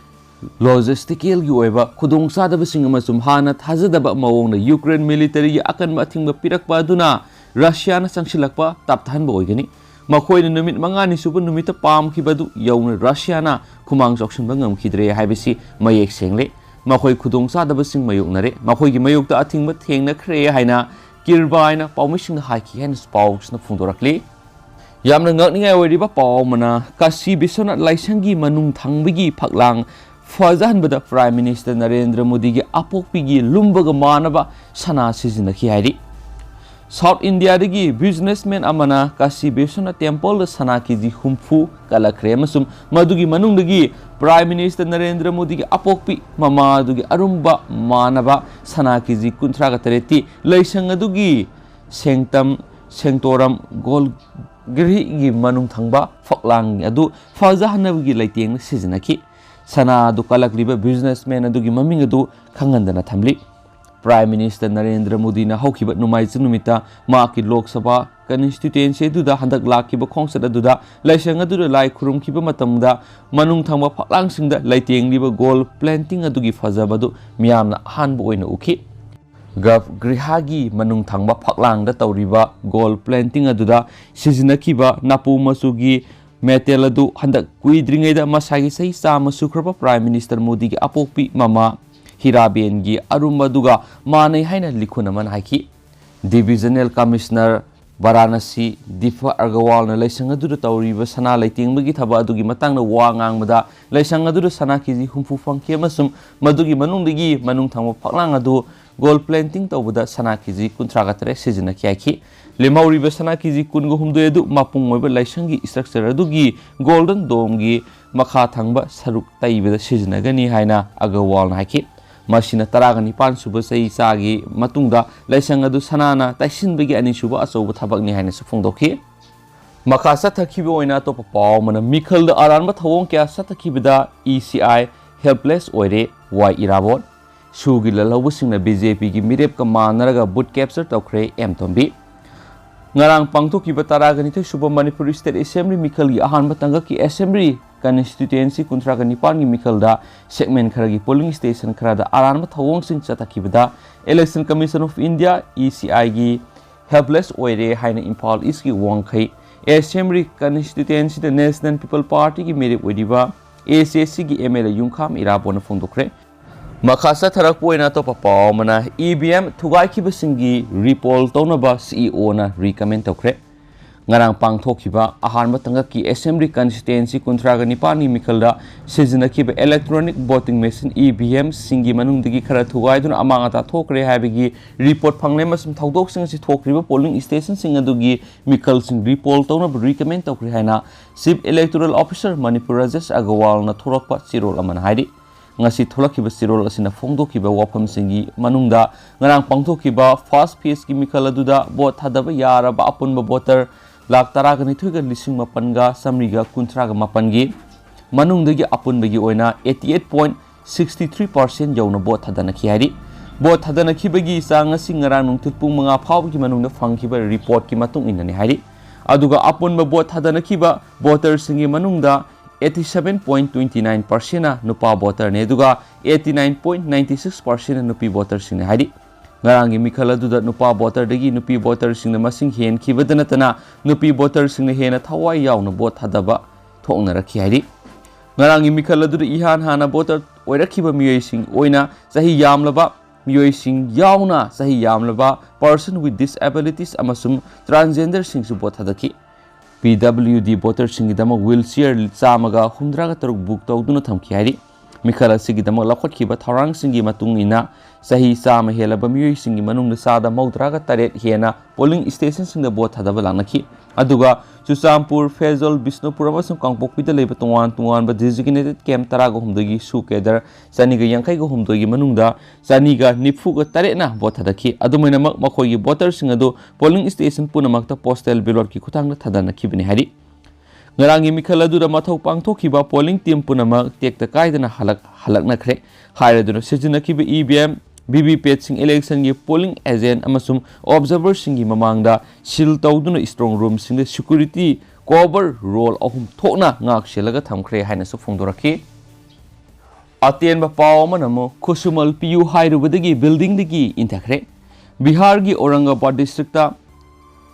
logistical ꯒꯤ ꯑꯣꯏꯕ ꯈꯨꯗꯣꯡꯆꯥꯗꯕꯁꯤꯡ ꯑꯃꯁꯨꯡ ꯍꯥꯟꯅ ꯊꯥꯖꯗꯕ ꯃꯑꯣꯡꯗ Ukraine military ꯒꯤ ꯑꯀꯟꯕ ꯑꯊꯤꯡꯕ ꯄꯤꯔꯛꯄ ꯑꯗꯨꯅ Russia ꯅ ꯆꯪꯁꯤꯜꯂꯛꯄ ꯇꯞꯊꯍꯟꯕ ꯑꯣꯏꯒꯅꯤ꯫ ꯃꯈꯣꯏꯅ ꯅꯨꯃꯤꯠ ꯃꯉꯥꯅꯤ ꯁꯨꯕ ꯅꯨꯃꯤꯠꯇ ꯄꯥꯝꯈꯤꯕ ꯑꯗꯨ ꯌꯧꯅ Russia ꯅ ꯈꯨꯃꯥꯡ ꯆꯥꯎꯁꯤꯟꯕ ꯉꯝꯈꯤꯗ꯭ꯔꯦ ꯍꯥꯏꯕꯁꯤ ꯃꯌꯦꯛ ꯁꯦꯡꯂꯦ꯫ ꯃꯈꯣꯏ ꯈꯨꯗꯣꯡꯆꯥꯗꯕꯁꯤꯡ ꯃꯥꯌꯣꯛꯅꯔꯦ꯫ ꯃꯈꯣꯏꯒꯤ ꯃꯥꯌꯣꯛꯇ ꯑꯊꯤꯡꯕ ꯊꯦꯡꯅꯈ꯭ꯔꯦ ꯍꯥꯏꯅ Kirby ꯅ ꯄꯥꯎꯃꯤꯁꯤꯡꯗ ꯍꯥꯏꯈꯤ ꯍꯥꯏꯅꯁꯨ ꯄꯥꯎꯁꯤꯅ ꯐꯣꯡꯗꯣꯔꯛꯂꯤ꯫ ꯌꯥꯝꯅ ꯉꯛꯅꯤꯡꯉꯥꯏ ꯑꯣꯏꯔꯤꯕ ꯄꯥꯎ ꯑꯃꯅ, ꯀꯥꯁꯤ ꯕꯤꯁ꯭ꯋꯅꯥꯊ ꯂꯥꯏꯁꯪꯒꯤ ꯃꯅꯨꯡ ꯊꯪꯕꯒꯤ ꯐꯛꯂꯥꯡ ꯐꯖꯍꯟꯕꯗ Prime Minister ꯅꯔꯦꯟꯗ꯭ꯔ ꯃꯣꯗꯤꯒꯤ ꯑꯄꯣꯛꯄꯤꯒꯤ ꯂꯨꯝꯕꯒ ꯃꯥꯟꯅꯕ ꯁꯅꯥ ꯁꯤꯖꯤꯟꯅꯈꯤ ꯍꯥꯏꯔꯤ꯫ South India ꯗꯒꯤ businessman ꯑꯃꯅ ꯀꯥꯁꯤ ꯕꯤꯁ꯭ꯋꯅꯥꯊ temple ꯗ ꯁꯅꯥ ꯀꯦꯖꯤ ꯍꯨꯝꯐꯨ ꯀꯠꯂꯛꯈ꯭ꯔꯦ ꯑꯃꯁꯨꯡ ꯃꯗꯨꯒꯤ ꯃꯅꯨꯡꯗꯒꯤ Prime Minister ꯅꯔꯦꯟꯗ꯭ꯔ ꯃꯣꯗꯤꯒꯤ ꯑꯄꯣꯛꯄꯤ ꯃꯃꯥ ꯑꯗꯨꯒꯤ ꯑꯔꯨꯝꯕ ꯃꯥꯟꯅꯕ ꯁꯅꯥ ꯀꯦꯖꯤ ꯀꯨꯟꯊ꯭ꯔꯥꯒ ꯇꯔꯦꯠꯇꯤ ꯂꯥꯏꯁꯪ ꯑꯗꯨꯒꯤ ꯁꯦꯡꯇꯝ ꯁꯦꯡꯇꯣꯔꯝ ꯒꯣꯜ ꯘꯔꯤꯒꯤ ꯃꯅꯨꯡ ꯊꯪꯕ ꯐꯛꯂꯥꯡ ꯑꯗꯨ ꯐꯖꯍꯟꯅꯕꯒꯤ ꯂꯩꯇꯦꯡꯅ ꯁꯤꯖꯤꯟꯅꯈꯤ꯫ ꯁꯅꯥ ꯑꯗꯨ ꯀꯜꯂꯛꯂꯤꯕ businessman ꯑꯗꯨꯒꯤ ꯃꯃꯤꯡ ꯑꯗꯨ ꯈꯪꯍꯟꯗꯅ ꯊꯝꯂꯤ꯫ Prime Minister ꯅꯔꯦꯟꯗ꯭ꯔ ꯃꯣꯗꯤꯅ ꯍꯧꯈꯤꯕ ꯅꯣꯡꯃꯥꯏꯖꯤꯡ ꯅꯨꯃꯤꯠꯇ ꯃꯍꯥꯛꯀꯤ ꯂꯣꯛ ꯁꯚꯥ constituency ꯑꯗꯨꯗ ꯍꯟꯗꯛ ꯂꯥꯛꯈꯤꯕ ꯈꯣꯡꯆꯠ ꯑꯗꯨꯗ ꯂꯥꯏꯁꯪ ꯑꯗꯨꯗ ꯂꯥꯏ ꯈꯨꯔꯨꯝꯈꯤꯕ ꯃꯇꯝꯗ ꯃꯅꯨꯡ ꯊꯪꯕ ꯐꯛꯂꯥꯡꯁꯤꯡꯗ ꯂꯩꯇꯦꯡꯂꯤꯕ gold plating ꯑꯗꯨꯒꯤ ꯐꯖꯕ ꯑꯗꯨ ꯃꯤꯌꯥꯝꯅ ꯑꯍꯥꯟꯕ ꯑꯣꯏꯅ ꯎꯈꯤ꯫ ꯒꯔꯚ ꯒ꯭ꯔꯤꯍꯥꯒꯤ ꯃꯅꯨꯡ ꯊꯪꯕ ꯐꯛꯂꯥꯡꯗ ꯇꯧꯔꯤꯕ gold plating ꯑꯗꯨꯗ ꯁꯤꯖꯤꯟꯅꯈꯤꯕ ꯅꯥꯄꯨ ꯃꯆꯨꯒꯤ metal ꯑꯗꯨ ꯍꯟꯗꯛ ꯀꯨꯏꯗ꯭ꯔꯤꯉꯩꯗ ꯃꯁꯥꯒꯤ ꯆꯍꯤ ꯆꯥꯝꯃ ꯁꯨꯈ꯭ꯔꯕ Prime Minister ꯃꯣꯗꯤꯒꯤ ꯑꯄꯣꯛꯄꯤ ꯃꯃꯥ ꯍꯤꯔꯥꯕꯦꯟꯒꯤ ꯑꯔꯨꯝꯕ ꯑꯗꯨꯒ ꯃꯥꯟꯅꯩ ꯍꯥꯏꯅ ꯂꯤꯈꯨꯟ ꯑꯃꯅ ꯍꯥꯏꯈꯤ꯫ Divisional Commissioner ꯚꯥꯔꯥꯅꯥꯁꯤ ꯗꯤꯄ ꯑꯒꯔꯋꯥꯜꯅ ꯂꯥꯏꯁꯪ ꯑꯗꯨꯗ ꯇꯧꯔꯤꯕ ꯁꯅꯥ ꯂꯩꯇꯦꯡꯕꯒꯤ ꯊꯕꯛ ꯑꯗꯨꯒꯤ ꯃꯇꯥꯡꯗ ꯋꯥ ꯉꯥꯡꯕꯗ, ꯂꯥꯏꯁꯪ ꯑꯗꯨꯗ ꯁꯅꯥ ꯀꯦꯖꯤ ꯍꯨꯝꯐꯨ ꯐꯪꯈꯤ ꯑꯃꯁꯨꯡ ꯃꯗꯨꯒꯤ ꯃꯅꯨꯡꯗꯒꯤ ꯃꯅꯨꯡ ꯊꯪꯕ ꯐꯛꯂꯥꯡ ꯑꯗꯨ gold plating ꯇꯧꯕꯗ ꯁꯅꯥ ꯀꯦꯖꯤ ꯀꯨꯟꯊ꯭ꯔꯥꯒ ꯇꯔꯦꯠ ꯁꯤꯖꯤꯟꯅꯈꯤ ꯍꯥꯏꯈꯤ꯫ ꯂꯦꯝꯍꯧꯔꯤꯕ ꯁꯅꯥ ꯀꯦꯖꯤ ꯀꯨꯟꯒ ꯍꯨꯝꯗꯣꯏ ꯑꯗꯨ ꯃꯄꯨꯡ ꯑꯣꯏꯕ ꯂꯥꯏꯁꯪꯒꯤ structure ꯑꯗꯨꯒꯤ golden dome ꯒꯤ ꯃꯈꯥ ꯊꯪꯕ ꯁꯔꯨꯛ ꯇꯩꯕꯗ ꯁꯤꯖꯤꯟꯅꯒꯅꯤ ꯍꯥꯏꯅ ꯑꯒꯔꯋꯥꯜꯅ ꯍꯥꯏꯈꯤ꯫ ꯃꯁꯤꯅ ꯇꯔꯥꯒ ꯅꯤꯄꯥꯟ ꯁꯨꯕ ꯆꯍꯤ ꯆꯥꯒꯤ ꯃꯇꯨꯡꯗ ꯂꯥꯏꯁꯪ ꯑꯗꯨ ꯁꯅꯥꯅ ꯇꯩꯁꯤꯟꯕꯒꯤ ꯑꯅꯤꯁꯨꯕ ꯑꯆꯧꯕ ꯊꯕꯛꯅꯤ ꯍꯥꯏꯅꯁꯨ ꯐꯣꯡꯗꯣꯛꯈꯤ꯫ ꯃꯈꯥ ꯆꯠꯊꯈꯤꯕ ꯑꯣꯏꯅ ꯑꯇꯣꯞꯄ ꯄꯥꯎ ꯑꯃꯅ, ꯃꯤꯈꯜꯗ ꯑꯔꯥꯟꯕ ꯊꯧꯑꯣꯡ ꯀꯌꯥ ꯆꯠꯊꯈꯤꯕꯗ ꯏ ꯁꯤ ꯑꯥꯏ helpless ꯑꯣꯏꯔꯦ, ꯋꯥꯏ ꯏꯔꯥꯕꯣꯠ꯫ ꯁꯨꯒꯤ ꯂꯜꯍꯧꯕꯁꯤꯡꯅ ꯕꯤ ꯖꯦ ꯄꯤꯒꯤ ꯃꯤꯔꯦꯞꯀ ꯃꯥꯟꯅꯔꯒ vote capture ꯇꯧꯈ꯭ꯔꯦ, ꯑꯦꯝ ꯇꯣꯝꯕꯤ꯫ ꯉꯔꯥꯡ ꯄꯥꯡꯊꯣꯛꯈꯤꯕ ꯇꯔꯥꯒ ꯅꯤꯊꯣꯏ ꯁꯨꯕ ꯃꯅꯤꯄꯨꯔ State Assembly ꯃꯤꯈꯜꯒꯤ ꯑꯍꯥꯟꯕ ꯇꯥꯡꯀꯛꯀꯤ Assembly constituency ꯀꯨꯟꯊ꯭ꯔꯥꯒ ꯅꯤꯄꯥꯟꯒꯤ ꯃꯤꯈꯜꯗ segment ꯈꯔꯒꯤ polling station ꯈꯔꯗ ꯑꯔꯥꯟꯕ ꯊꯧꯑꯣꯡꯁꯤꯡ ꯆꯠꯊꯈꯤꯕꯗ Election Commission of India, E C I ꯒꯤ helpless ꯑꯣꯏꯔꯦ ꯍꯥꯏꯅ ꯏꯝꯐꯥꯜ East ꯀꯤ ꯋꯥꯡꯈꯩ Assembly constituency ꯗ National People Party ꯒꯤ ꯃꯤꯔꯦꯞ ꯑꯣꯏꯔꯤꯕ A C S C ꯒꯤ M L A ꯌꯨꯝꯈꯥꯝ ꯏꯔꯥꯕꯣꯠꯅ ꯐꯣꯡꯗꯣꯛꯈ꯭ꯔꯦ꯫ ꯃꯈꯥ ꯆꯠꯊꯔꯛꯄ ꯑꯣꯏꯅ ꯑꯇꯣꯞꯄ ꯄꯥꯎ ꯑꯃꯅ, E V M ꯊꯨꯒꯥꯏꯈꯤꯕꯁꯤꯡꯒꯤ recall ꯇꯧꯅꯕ C E O ꯅ recommend ꯇꯧꯈ꯭ꯔꯦ꯫ ꯉꯔꯥꯡ ꯄꯥꯡꯊꯣꯛꯈꯤꯕ ꯑꯍꯥꯟꯕ ꯇꯥꯡꯀꯛꯀꯤ Assembly constituency ꯀꯨꯟꯊ꯭ꯔꯥꯒ ꯅꯤꯄꯥꯟꯒꯤ ꯃꯤꯈꯜꯗ ꯁꯤꯖꯤꯟꯅꯈꯤꯕ electronic voting machine, E V M ꯁꯤꯡꯒꯤ ꯃꯅꯨꯡꯗꯒꯤ ꯈꯔ ꯊꯨꯒꯥꯏꯗꯨꯅ ꯑꯃꯥꯡ ꯑꯇꯥ ꯊꯣꯛꯈ꯭ꯔꯦ ꯍꯥꯏꯕꯒꯤ report ꯐꯪꯂꯦ, ꯑꯃꯁꯨꯡ ꯊꯧꯗꯣꯛꯁꯤꯡ ꯑꯁꯤ ꯊꯣꯛꯈ꯭ꯔꯤꯕ polling station ꯁꯤꯡ ꯑꯗꯨꯒꯤ ꯃꯤꯈꯜꯁꯤꯡ recall ꯇꯧꯅꯕ recommend ꯇꯧꯈ꯭ꯔꯦ ꯍꯥꯏꯅ Chief Electoral Officer Manipur Rajesh ꯑꯒꯔꯋꯥꯜꯅ ꯊꯣꯔꯛꯄ ꯆꯦꯔꯣꯜ ꯑꯃꯅ ꯍꯥꯏꯔꯤ꯫ ꯉꯁꯤ ꯊꯣꯛꯂꯛꯈꯤꯕ ꯆꯦꯔꯣꯜ ꯑꯁꯤꯅ ꯐꯣꯡꯗꯣꯛꯈꯤꯕ ꯋꯥꯐꯝꯁꯤꯡꯒꯤ ꯃꯅꯨꯡꯗ ꯉꯔꯥꯡ ꯄꯥꯡꯊꯣꯛꯈꯤꯕ first phase ꯀꯤ ꯃꯤꯈꯜ ꯑꯗꯨꯗ vote ꯊꯥꯗꯕ ꯌꯥꯔꯕ ꯑꯄꯨꯟꯕ voter ꯂꯥꯈ ꯇꯔꯥꯒ ꯅꯤꯊꯣꯏꯒ ꯂꯤꯁꯤꯡ ꯃꯥꯄꯟꯒ ꯆꯥꯃꯔꯤꯒ ꯀꯨꯟꯊ꯭ꯔꯥꯒ ꯃꯥꯄꯟꯒꯤ ꯃꯅꯨꯡꯗꯒꯤ ꯑꯄꯨꯟꯕꯒꯤ ꯑꯣꯏꯅ eighty eight point sixty three percent ꯌꯧꯅ vote ꯊꯥꯗꯅꯈꯤ ꯍꯥꯏꯔꯤ꯫ Vote ꯊꯥꯗꯅꯈꯤꯕꯒꯤ ꯆꯥꯡ ꯑꯁꯤ ꯉꯔꯥꯡ ꯅꯨꯡꯊꯤꯜ ꯄꯨꯡ ꯃꯉꯥ ꯐꯥꯎꯕꯒꯤ ꯃꯅꯨꯡꯗ ꯐꯪꯈꯤꯕ report ꯀꯤ ꯃꯇꯨꯡ ꯏꯟꯅꯅꯤ ꯍꯥꯏꯔꯤ꯫ ꯑꯗꯨꯒ ꯑꯄꯨꯟꯕ vote ꯊꯥꯗꯅꯈꯤꯕ voter ꯁꯤꯡꯒꯤ ꯃꯅꯨꯡꯗ eighty seven point twenty nine percent ꯅ ꯅꯨꯄꯥ voter ꯅꯤ, ꯑꯗꯨꯒ eighty nine point nine six percent ꯅ ꯅꯨꯄꯤ voter ꯁꯤꯡꯅꯤ ꯍꯥꯏꯔꯤ꯫ ꯉꯔꯥꯡꯒꯤ ꯃꯤꯈꯜ ꯑꯗꯨꯗ ꯅꯨꯄꯥ voter ꯗꯒꯤ ꯅꯨꯄꯤ voter ꯁꯤꯡꯅ ꯃꯁꯤꯡ ꯍꯦꯟꯈꯤꯕꯗ ꯅꯠꯇꯅ ꯅꯨꯄꯤ voter ꯁꯤꯡꯅ ꯍꯦꯟꯅ ꯊꯋꯥꯏ ꯌꯥꯎꯅ vote ꯊꯥꯗꯕ ꯊꯣꯛꯅꯔꯛꯈꯤ ꯍꯥꯏꯔꯤ꯫ ꯉꯔꯥꯡꯒꯤ ꯃꯤꯈꯜ ꯑꯗꯨꯗ ꯏꯍꯥꯟ ꯍꯥꯟꯅ voter ꯑꯣꯏꯔꯛꯈꯤꯕ ꯃꯤꯑꯣꯏꯁꯤꯡ ꯑꯣꯏꯅ ꯆꯍꯤ ꯌꯥꯝꯂꯕ ꯃꯤꯑꯣꯏꯁꯤꯡ ꯌꯥꯎꯅ ꯆꯍꯤ ꯌꯥꯝꯂꯕ, person with disabilities ꯑꯃꯁꯨꯡ transgender ꯁꯤꯡꯁꯨ vote ꯊꯥꯗꯈꯤ꯫ P W D voter ꯁꯤꯡꯒꯤꯗꯃꯛ wheelchair ꯆꯥꯝꯃꯒ ꯍꯨꯝꯗ꯭ꯔꯥꯒ ꯇꯔꯨꯛ book ꯇꯧꯗꯨꯅ ꯊꯝꯈꯤ ꯍꯥꯏꯔꯤ꯫ ꯃꯤꯈꯜ ꯑꯁꯤꯒꯤꯗꯃꯛ ꯂꯧꯈꯠꯈꯤꯕ ꯊꯧꯔꯥꯡꯁꯤꯡꯒꯤ ꯃꯇꯨꯡ ꯏꯟꯅ ꯆꯍꯤ ꯆꯥꯝꯃ ꯍꯦꯜꯂꯕ ꯃꯤꯑꯣꯏꯁꯤꯡꯒꯤ ꯃꯅꯨꯡꯗ ꯆꯥꯗ ꯃꯧꯗ꯭ꯔꯥꯒ ꯇꯔꯦꯠ ꯍꯦꯟꯅ ꯄꯣꯂꯤꯡ ꯁ꯭ꯇꯦꯁꯟꯁꯤꯡꯗ ꯚꯣꯠ ꯊꯥꯗꯕ ꯂꯥꯛꯅꯈꯤ꯫ ꯑꯗꯨꯒ ꯆꯨꯔꯆꯥꯟꯄꯨꯔ, ꯐꯦꯖꯣꯜ, ꯕꯤꯁꯅꯨꯄꯨꯔ ꯑꯃꯁꯨꯡ ꯀꯥꯡꯄꯣꯛꯄꯤꯗ ꯂꯩꯕ ꯇꯣꯉꯥꯟ ꯇꯣꯉꯥꯟꯕ ꯗꯤꯖꯤꯒꯅꯦꯇꯦꯗ ꯀꯦꯝꯞ ꯇꯔꯥꯒ ꯍꯨꯝꯗꯣꯏꯒꯤ ꯁꯨ ꯀꯦꯗꯔ ꯆꯅꯤꯒ ꯌꯥꯡꯈꯩꯒ ꯍꯨꯝꯗꯣꯏꯒꯤ ꯃꯅꯨꯡꯗ ꯆꯅꯤꯒ ꯅꯤꯐꯨꯒ ꯇꯔꯦꯠꯅ ꯚꯣꯠ ꯊꯥꯗꯈꯤ꯫ ꯑꯗꯨꯃꯥꯏꯅꯃꯛ ꯃꯈꯣꯏꯒꯤ ꯚꯣꯇꯔꯁꯤꯡ ꯑꯗꯨ ꯄꯣꯂꯤꯡ ꯁ꯭ꯇꯦꯁꯟ ꯄꯨꯝꯅꯃꯛꯇ ꯄꯣꯁꯇꯦꯜ ꯕꯦꯂꯣꯠꯀꯤ ꯈꯨꯠꯊꯥꯡꯗ ꯊꯥꯗꯅꯈꯤꯕꯅꯤ ꯍꯥꯏꯔꯤ꯫ ꯉꯔꯥꯡꯒꯤ ꯃꯤꯈꯜ ꯑꯗꯨꯗ ꯃꯊꯧ ꯄꯥꯡꯊꯣꯛꯈꯤꯕ ꯄꯣꯂꯤꯡ ꯇꯤꯝ ꯄꯨꯝꯅꯃꯛ ꯇꯦꯛꯇ ꯀꯥꯏꯗꯅ ꯍꯜꯂꯛ-, ꯍꯜꯂꯛꯅꯈ꯭ꯔꯦ꯫ ꯍꯥꯏꯔꯗꯨꯅ ꯁꯤꯖꯤꯟꯅꯈꯤꯕ E V M, V V ꯄꯦꯠꯁꯤꯡ ꯏꯂꯦꯛꯁꯟꯒꯤ ꯄꯣꯂꯤꯡ ꯑꯦꯖꯦꯟ ꯑꯃꯁꯨꯡ ꯑꯣꯕꯖꯔꯚꯔꯁꯤꯡꯒꯤ ꯃꯃꯥꯡꯗ ꯁꯤꯜ ꯇꯧꯗꯨꯅ ꯏꯁꯇ꯭ꯔꯣꯡ ꯔꯨꯝꯁꯤꯡꯗ ꯁꯦꯀ꯭ꯌꯨꯔꯤꯇꯤ ꯀꯣꯚꯔ ꯔꯣꯜ ꯑꯍꯨꯝ ꯊꯣꯛꯅ ꯉꯥꯛ ꯁꯦꯜꯂꯒ ꯊꯝꯈ꯭ꯔꯦ ꯍꯥꯏꯅꯁꯨ ꯐꯣꯡꯗꯣꯔꯛꯈꯤ꯫ ꯑꯇꯦꯟꯕ ꯄꯥꯎ ꯑꯃꯅ ꯑꯃꯨꯛ ꯈꯨꯠꯁꯨꯃꯜ ꯄꯤꯌꯨ ꯍꯥꯏꯔꯨꯕꯗꯒꯤ ꯕꯤꯜꯗꯤꯡꯗꯒꯤ ꯏꯟꯊꯈ꯭ꯔꯦ꯫ ꯕꯤꯍꯥꯔꯒꯤ ꯑꯧꯔꯪꯒꯕꯥꯗ ꯗꯤꯁꯇ꯭ꯔꯤꯛꯇ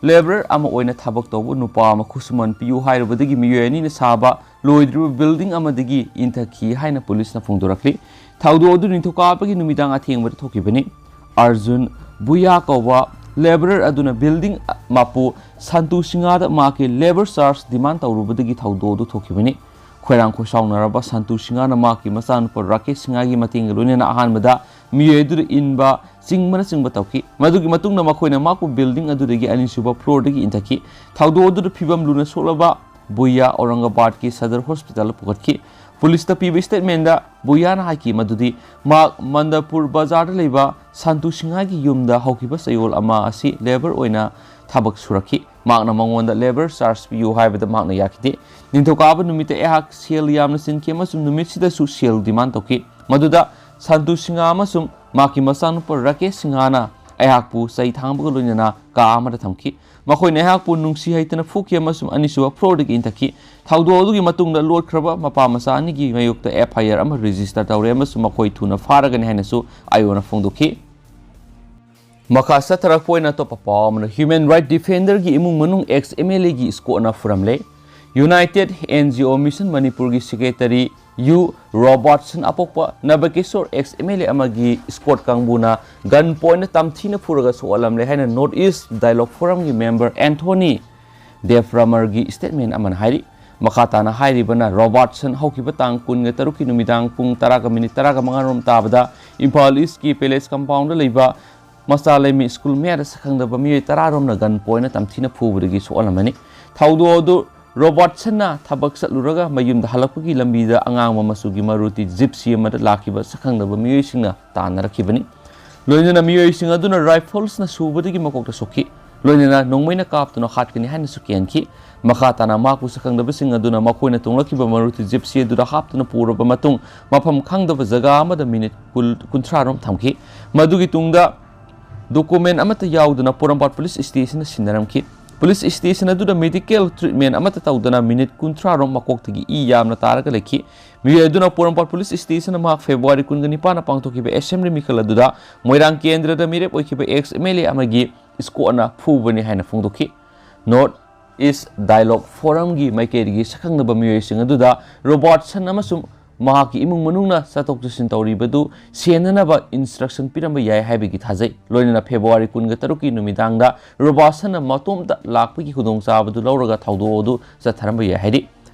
ꯂꯦꯕꯔ ꯑꯃ ꯑꯣꯏꯅ ꯊꯕꯛ ꯇꯧꯕ ꯅꯨꯄꯥ ꯑꯃ ꯈꯨꯠꯁꯨꯃꯟ ꯄꯤꯌꯨ ꯍꯥꯏꯔꯨꯕꯗꯒꯤ ꯃꯤꯑꯣꯏ ꯑꯅꯤꯅ ꯁꯥꯕ ꯂꯣꯏꯗ꯭ꯔꯤꯕ ꯕꯤꯜꯗꯤꯡ ꯑꯃꯗꯒꯤ ꯏꯟꯊꯈꯤ ꯍꯥꯏꯅ ꯄꯨꯂꯤꯁꯅ ꯐꯣꯡꯗꯣꯔꯛꯂꯤ꯫ ꯊꯧꯗꯣꯛ ꯑꯗꯨ ꯅꯤꯡꯊꯧꯀꯥꯕꯒꯤ ꯅꯨꯃꯤꯗꯥꯡ ꯑꯊꯦꯡꯕꯗ ꯊꯣꯛꯈꯤꯕꯅꯤ꯫ ꯑꯔꯖꯨꯟ ꯕꯨꯌꯥ ꯀꯧꯕ ꯂꯦꯕꯔꯔ ꯑꯗꯨꯅ ꯕꯤꯜꯗꯤꯡ ꯃꯄꯨ ꯁꯟꯇꯨ ꯁꯤꯡꯍꯗ ꯃꯍꯥꯛꯀꯤ ꯂꯦꯕꯔ ꯆꯥꯔꯖ ꯗꯤꯃꯥꯟ ꯇꯧꯔꯨꯕꯗꯒꯤ ꯊꯧꯗꯣꯛ ꯑꯗꯨ ꯊꯣꯛꯈꯤꯕꯅꯤ꯫ ꯈꯣꯏꯔꯥꯡ ꯈꯣꯏꯁꯥꯎꯅꯔꯕ ꯁꯟꯇꯨ ꯁꯤꯡꯍꯅ ꯃꯍꯥꯛꯀꯤ ꯃꯆꯥꯅꯨꯄꯥ ꯔꯥꯀꯦꯁ ꯁꯤꯡꯍꯒꯤ ꯃꯇꯦꯡꯒ ꯂꯣꯏꯅꯅ ꯑꯍꯥꯟꯕꯗ ꯃꯤꯑꯣꯏ ꯑꯗꯨꯗ ꯏꯟꯕ, ꯆꯤꯡꯕꯅꯆꯤꯡꯕ ꯇꯧꯈꯤ꯫ ꯃꯗꯨꯒꯤ ꯃꯇꯨꯡꯗ ꯃꯈꯣꯏꯅ ꯃꯍꯥꯛꯄꯨ ꯕꯤꯜꯗꯤꯡ ꯑꯗꯨꯗꯒꯤ ꯑꯅꯤꯁꯨꯕ ꯐ꯭ꯂꯣꯔꯗꯒꯤ ꯏꯟꯊꯈꯤ꯫ ꯊꯧꯗꯣꯛ ꯑꯗꯨꯗ ꯐꯤꯕꯝ ꯂꯨꯅ ꯁꯣꯛꯂꯕ ꯕꯨꯌꯥ ꯑꯧꯔꯪꯒꯕꯥꯗꯀꯤ ꯁꯗꯔ ꯍꯣꯁꯄꯤꯇꯥꯜꯗ ꯄꯨꯈꯠꯈꯤ꯫ ꯄꯨꯂꯤꯁꯇ ꯄꯤꯕ ꯁ꯭ꯇꯦꯠꯃꯦꯟꯗ ꯕꯨꯌꯥꯅ ꯍꯥꯏꯈꯤ ꯃꯗꯨꯗꯤ ꯃꯍꯥꯛ ꯃꯟꯗꯄꯨꯔ ꯕꯖꯥꯔꯗ ꯂꯩꯕ ꯁꯟꯇꯨ ꯁꯤꯡꯍꯒꯤ ꯌꯨꯝꯗ ꯍꯧꯈꯤꯕ ꯆꯌꯣꯜ ꯑꯃ ꯑꯁꯤ ꯂꯦꯕꯔ ꯑꯣꯏꯅ ꯊꯕꯛ ꯁꯨꯔꯛꯈꯤ꯫ ꯃꯍꯥꯛꯅ ꯃꯉꯣꯟꯗ ꯂꯦꯕꯔ ꯆꯥꯔꯖ ꯄꯤꯌꯨ ꯍꯥꯏꯕꯗ ꯃꯍꯥꯛꯅ ꯌꯥꯈꯤꯗꯦ꯫ ꯅꯤꯡꯊꯧꯀꯥꯕ ꯅꯨꯃꯤꯠꯇ ꯑꯩꯍꯥꯛ ꯁꯦꯜ ꯌꯥꯝꯅ ꯆꯤꯟꯈꯤ ꯑꯃꯁꯨꯡ ꯅꯨꯃꯤꯠꯁꯤꯗꯁꯨ ꯁꯦꯜ ꯗꯤꯃꯥꯟ ꯇꯧꯈꯤ꯫ ꯃꯗꯨꯗ ꯁꯟꯇꯨ ꯁꯤꯡꯍ ꯑꯃꯁꯨꯡ ꯃꯍꯥꯛꯀꯤ ꯃꯆꯥꯅꯨꯄꯥ ꯔꯥꯀꯦꯁ ꯁꯤꯡꯍꯅ ꯑꯩꯍꯥꯛꯄꯨ ꯆꯩ ꯊꯥꯡꯕꯒ ꯂꯣꯏꯅꯅ ꯀꯥ ꯑꯃꯗ ꯊꯝꯈꯤ꯫ ꯃꯈꯣꯏꯅ ꯑꯩꯍꯥꯛꯄꯨ ꯅꯨꯡꯁꯤ ꯍꯩꯇꯅ ꯐꯨꯈꯤ ꯑꯃꯁꯨꯡ ꯑꯅꯤꯁꯨꯕ ꯐ꯭ꯂꯣꯔꯗꯒꯤ ꯏꯟꯊꯈꯤ꯫ ꯊꯧꯗꯣꯛ ꯑꯗꯨꯒꯤ ꯃꯇꯨꯡꯗ ꯂꯣꯠꯈ꯭ꯔꯕ ꯃꯄꯥ ꯃꯆꯥ ꯑꯅꯤꯒꯤ ꯃꯥꯌꯣꯛꯇ ꯑꯦꯐ ꯑꯥꯏ ꯑꯥꯔ ꯑꯃ ꯔꯦꯖꯤꯁꯇꯔ ꯇꯧꯔꯦ ꯑꯃꯁꯨꯡ ꯃꯈꯣꯏ ꯊꯨꯅ ꯐꯥꯔꯒꯅꯤ ꯍꯥꯏꯅꯁꯨ ꯑꯥꯏ ꯑꯣꯅ ꯐꯣꯡꯗꯣꯛꯈꯤ꯫ ꯃꯈꯥ ꯆꯠꯊꯔꯛꯄ ꯑꯣꯏꯅ ꯑꯇꯣꯞꯄ ꯄꯥꯎ ꯑꯃꯅ, ꯍ꯭ꯌꯨꯃꯦꯟ ꯔꯥꯏꯠ ꯗꯤꯐꯦꯟꯗꯔꯒꯤ ꯏꯃꯨꯡ ꯃꯅꯨꯡ ꯑꯦꯛꯁ ꯑꯦꯝ ꯑꯦꯜ ꯑꯦꯒꯤ ꯏꯁꯀꯣꯠꯅ ꯐꯨꯔꯝꯂꯦ꯫ United N G O mission ꯃꯅꯤꯄꯨꯔꯒꯤ ꯁꯦꯀ꯭ꯔꯦꯇꯔꯤ ꯌꯨ ꯔꯣꯕꯥꯔꯠꯁꯟ ꯑꯄꯣꯛꯄ Nabakishor ex M L A ꯑꯃꯒꯤ ꯏꯁꯀꯣꯠ ꯀꯥꯡꯕꯨꯅ ꯒꯟ ꯄꯣꯏꯟꯠꯅ ꯇꯝꯊꯤꯅ ꯐꯨꯔꯒ ꯁꯣꯛꯍꯜꯂꯝꯂꯦ ꯍꯥꯏꯅ ꯅꯣꯔꯠ ꯏꯁ ꯗꯥꯏꯂꯣꯒ ꯐꯣꯔꯝꯒꯤ ꯃꯦꯝꯕꯔ ꯑꯦꯟꯊꯣꯅꯤ ꯗꯦꯕ ꯔꯃꯔꯒꯤ ꯁ꯭ꯇꯦꯠꯃꯦꯟ ꯑꯃꯅ ꯍꯥꯏꯔꯤ꯫ ꯃꯈꯥ ꯇꯥꯅ ꯍꯥꯏꯔꯤꯕꯅ, ꯔꯣꯕꯥꯔꯠꯁꯟ ꯍꯧꯈꯤꯕ ꯇꯥꯡ ꯀꯨꯟꯒ ꯇꯔꯨꯛꯀꯤ ꯅꯨꯃꯤꯗꯥꯡ ꯄꯨꯡ ꯇꯔꯥꯒ ꯃꯤꯅꯤꯠ ꯇꯔꯥꯒ ꯃꯉꯥ ꯔꯣꯝ ꯇꯥꯕꯗ ꯏꯝꯐꯥꯜ ꯏꯁꯀꯤ ꯄꯦꯂꯦꯁ ꯀꯝꯄꯥꯎꯟꯗ ꯂꯩꯕ ꯃꯆꯥ ꯂꯩꯃꯤ ꯁ꯭ꯀꯨꯜ ꯃꯌꯥꯗ ꯁꯛꯈꯪꯗꯕ ꯃꯤꯑꯣꯏ ꯇꯔꯥ ꯔꯣꯝꯅ ꯒꯟ ꯄꯣꯏꯟꯠꯅ ꯇꯝꯊꯤꯅ ꯐꯨꯕꯗꯒꯤ ꯁꯣꯛꯍꯜꯂꯝꯃꯅꯤ꯫ ꯊꯧꯗꯣꯛ ꯑꯗꯨ ꯔꯣꯕꯥꯔꯠꯁꯟꯅ ꯊꯕꯛ ꯆꯠꯂꯨꯔꯒ ꯃꯌꯨꯝꯗ ꯍꯜꯂꯛꯄꯒꯤ ꯂꯝꯕꯤꯗ ꯑꯉꯥꯡꯕ ꯃꯆꯨꯒꯤ ꯃꯔꯨꯇꯤ ꯖꯤꯞꯁꯤ ꯑꯃꯗ ꯂꯥꯛꯈꯤꯕ ꯁꯛꯈꯪꯗꯕ ꯃꯤꯑꯣꯏꯁꯤꯡꯅ ꯇꯥꯟꯅꯔꯛꯈꯤꯕꯅꯤ꯫ ꯂꯣꯏꯅꯅ ꯃꯤꯑꯣꯏꯁꯤꯡ ꯑꯗꯨꯅ ꯔꯥꯏꯐꯜꯁꯅ ꯁꯨꯕꯗꯒꯤ ꯃꯀꯣꯛꯇ ꯁꯣꯛꯈꯤ꯫ ꯂꯣꯏꯅꯅ ꯅꯣꯡꯃꯩꯅ ꯀꯥꯞꯇꯨꯅ ꯍꯥꯠꯀꯅꯤ ꯍꯥꯏꯅꯁꯨ ꯀꯤꯍꯟꯈꯤ꯫ ꯃꯈꯥ ꯇꯥꯅ ꯃꯍꯥꯛꯄꯨ ꯁꯛꯈꯪꯗꯕꯁꯤꯡ ꯑꯗꯨꯅ ꯃꯈꯣꯏꯅ ꯇꯣꯡꯂꯛꯈꯤꯕ ꯃꯔꯨꯇꯤ ꯖꯤꯞꯁꯤ ꯑꯗꯨꯗ ꯍꯥꯞꯇꯨꯅ ꯄꯨꯔꯕ ꯃꯇꯨꯡ, ꯃꯐꯝ ꯈꯪꯗꯕ ꯖꯒꯥ ꯑꯃꯗ ꯃꯤꯅꯤꯠ ꯀꯨꯟ, ꯀꯨꯟꯊ꯭ꯔꯥ ꯔꯣꯝ ꯊꯝꯈꯤ꯫ ꯃꯗꯨꯒꯤ ꯇꯨꯡꯗ ꯗꯣꯀꯨꯃꯦꯟ ꯑꯃꯠꯇ ꯌꯥꯎꯗꯅ ꯄꯣꯔꯣꯝꯄꯥꯠ ꯄꯨꯂꯤꯁ ꯁ꯭ꯇꯦꯁꯟꯗ ꯁꯤꯟꯅꯔꯝꯈꯤ꯫ ꯄꯨꯂꯤꯁ ꯁ꯭ꯇꯦꯁꯟ ꯑꯗꯨꯗ ꯃꯦꯗꯤꯀꯦꯜ ꯇ꯭ꯔꯤꯠꯃꯦꯟ ꯑꯃꯠꯇ ꯇꯧꯗꯅ ꯃꯤꯅꯤꯠ ꯀꯨꯟꯊ꯭ꯔꯥ ꯔꯣꯝ ꯃꯀꯣꯛꯇꯒꯤ ꯏ ꯌꯥꯝꯅ ꯇꯥꯔꯒ ꯂꯩꯈꯤ꯫ ꯃꯤꯑꯣꯏ ꯑꯗꯨꯅ ꯄꯣꯔꯣꯝꯄꯥꯠ ꯄꯨꯂꯤꯁ ꯁ꯭ꯇꯦꯁꯟꯗ ꯃꯍꯥꯛ ꯐꯦꯕ꯭ꯔꯨꯋꯥꯔꯤ ꯀꯨꯟꯒ ꯅꯤꯄꯥꯟꯗ ꯄꯥꯡꯊꯣꯛꯈꯤꯕ ꯑꯦꯁꯦꯝꯕ꯭ꯂꯤ ꯃꯤꯈꯜ ꯑꯗꯨꯗ ꯃꯣꯏꯔꯥꯡ ꯀꯦꯟꯗ꯭ꯔꯗ ꯃꯤꯔꯦꯞ ꯑꯣꯏꯈꯤꯕ ꯑꯦꯛꯁ ꯑꯦꯝ ꯑꯦꯜ ꯑꯦ ꯑꯃꯒꯤ ꯏꯁꯀꯣꯠꯅ ꯐꯨꯕꯅꯤ ꯍꯥꯏꯅ ꯐꯣꯡꯗꯣꯛꯈꯤ꯫ ꯅꯣꯔꯠ ꯏꯁ ꯗꯥꯏꯂꯣꯒ ꯐꯣꯔꯝꯒꯤ ꯃꯥꯏꯀꯩꯗꯒꯤ ꯁꯛꯈꯪꯅꯕ ꯃꯤꯑꯣꯏꯁꯤꯡ ꯑꯗꯨꯗ ꯔꯣꯕꯥꯔꯠꯁꯟ ꯑꯃꯁꯨꯡ ꯃꯍꯥꯛꯀꯤ ꯏꯃꯨꯡ ꯃꯅꯨꯡꯅ ꯆꯠꯊꯣꯛ ꯆꯠꯁꯤꯟ ꯇꯧꯔꯤꯕꯗꯨ ꯁꯦꯟꯅꯅꯕ ꯏꯟꯁꯇ꯭ꯔꯛꯁꯟ ꯄꯤꯔꯝꯕ ꯌꯥꯏ ꯍꯥꯏꯕꯒꯤ ꯊꯥꯖꯩ꯫ ꯂꯣꯏꯅꯅ ꯐꯦꯕ꯭ꯔꯨꯋꯥꯔꯤ ꯀꯨꯟꯒ ꯇꯔꯨꯛꯀꯤ ꯅꯨꯃꯤꯗꯥꯡꯗ ꯔꯣꯕꯥꯔꯠꯁꯟꯅ ꯃꯇꯣꯝꯇ ꯂꯥꯛꯄꯒꯤ ꯈꯨꯗꯣꯡꯆꯥꯕꯗꯨ ꯂꯧꯔꯒ ꯊꯧꯗꯣꯛ ꯑꯗꯨ ꯆꯠꯊꯔꯝꯕ ꯌꯥꯏ ꯍꯥꯏꯔꯤ꯫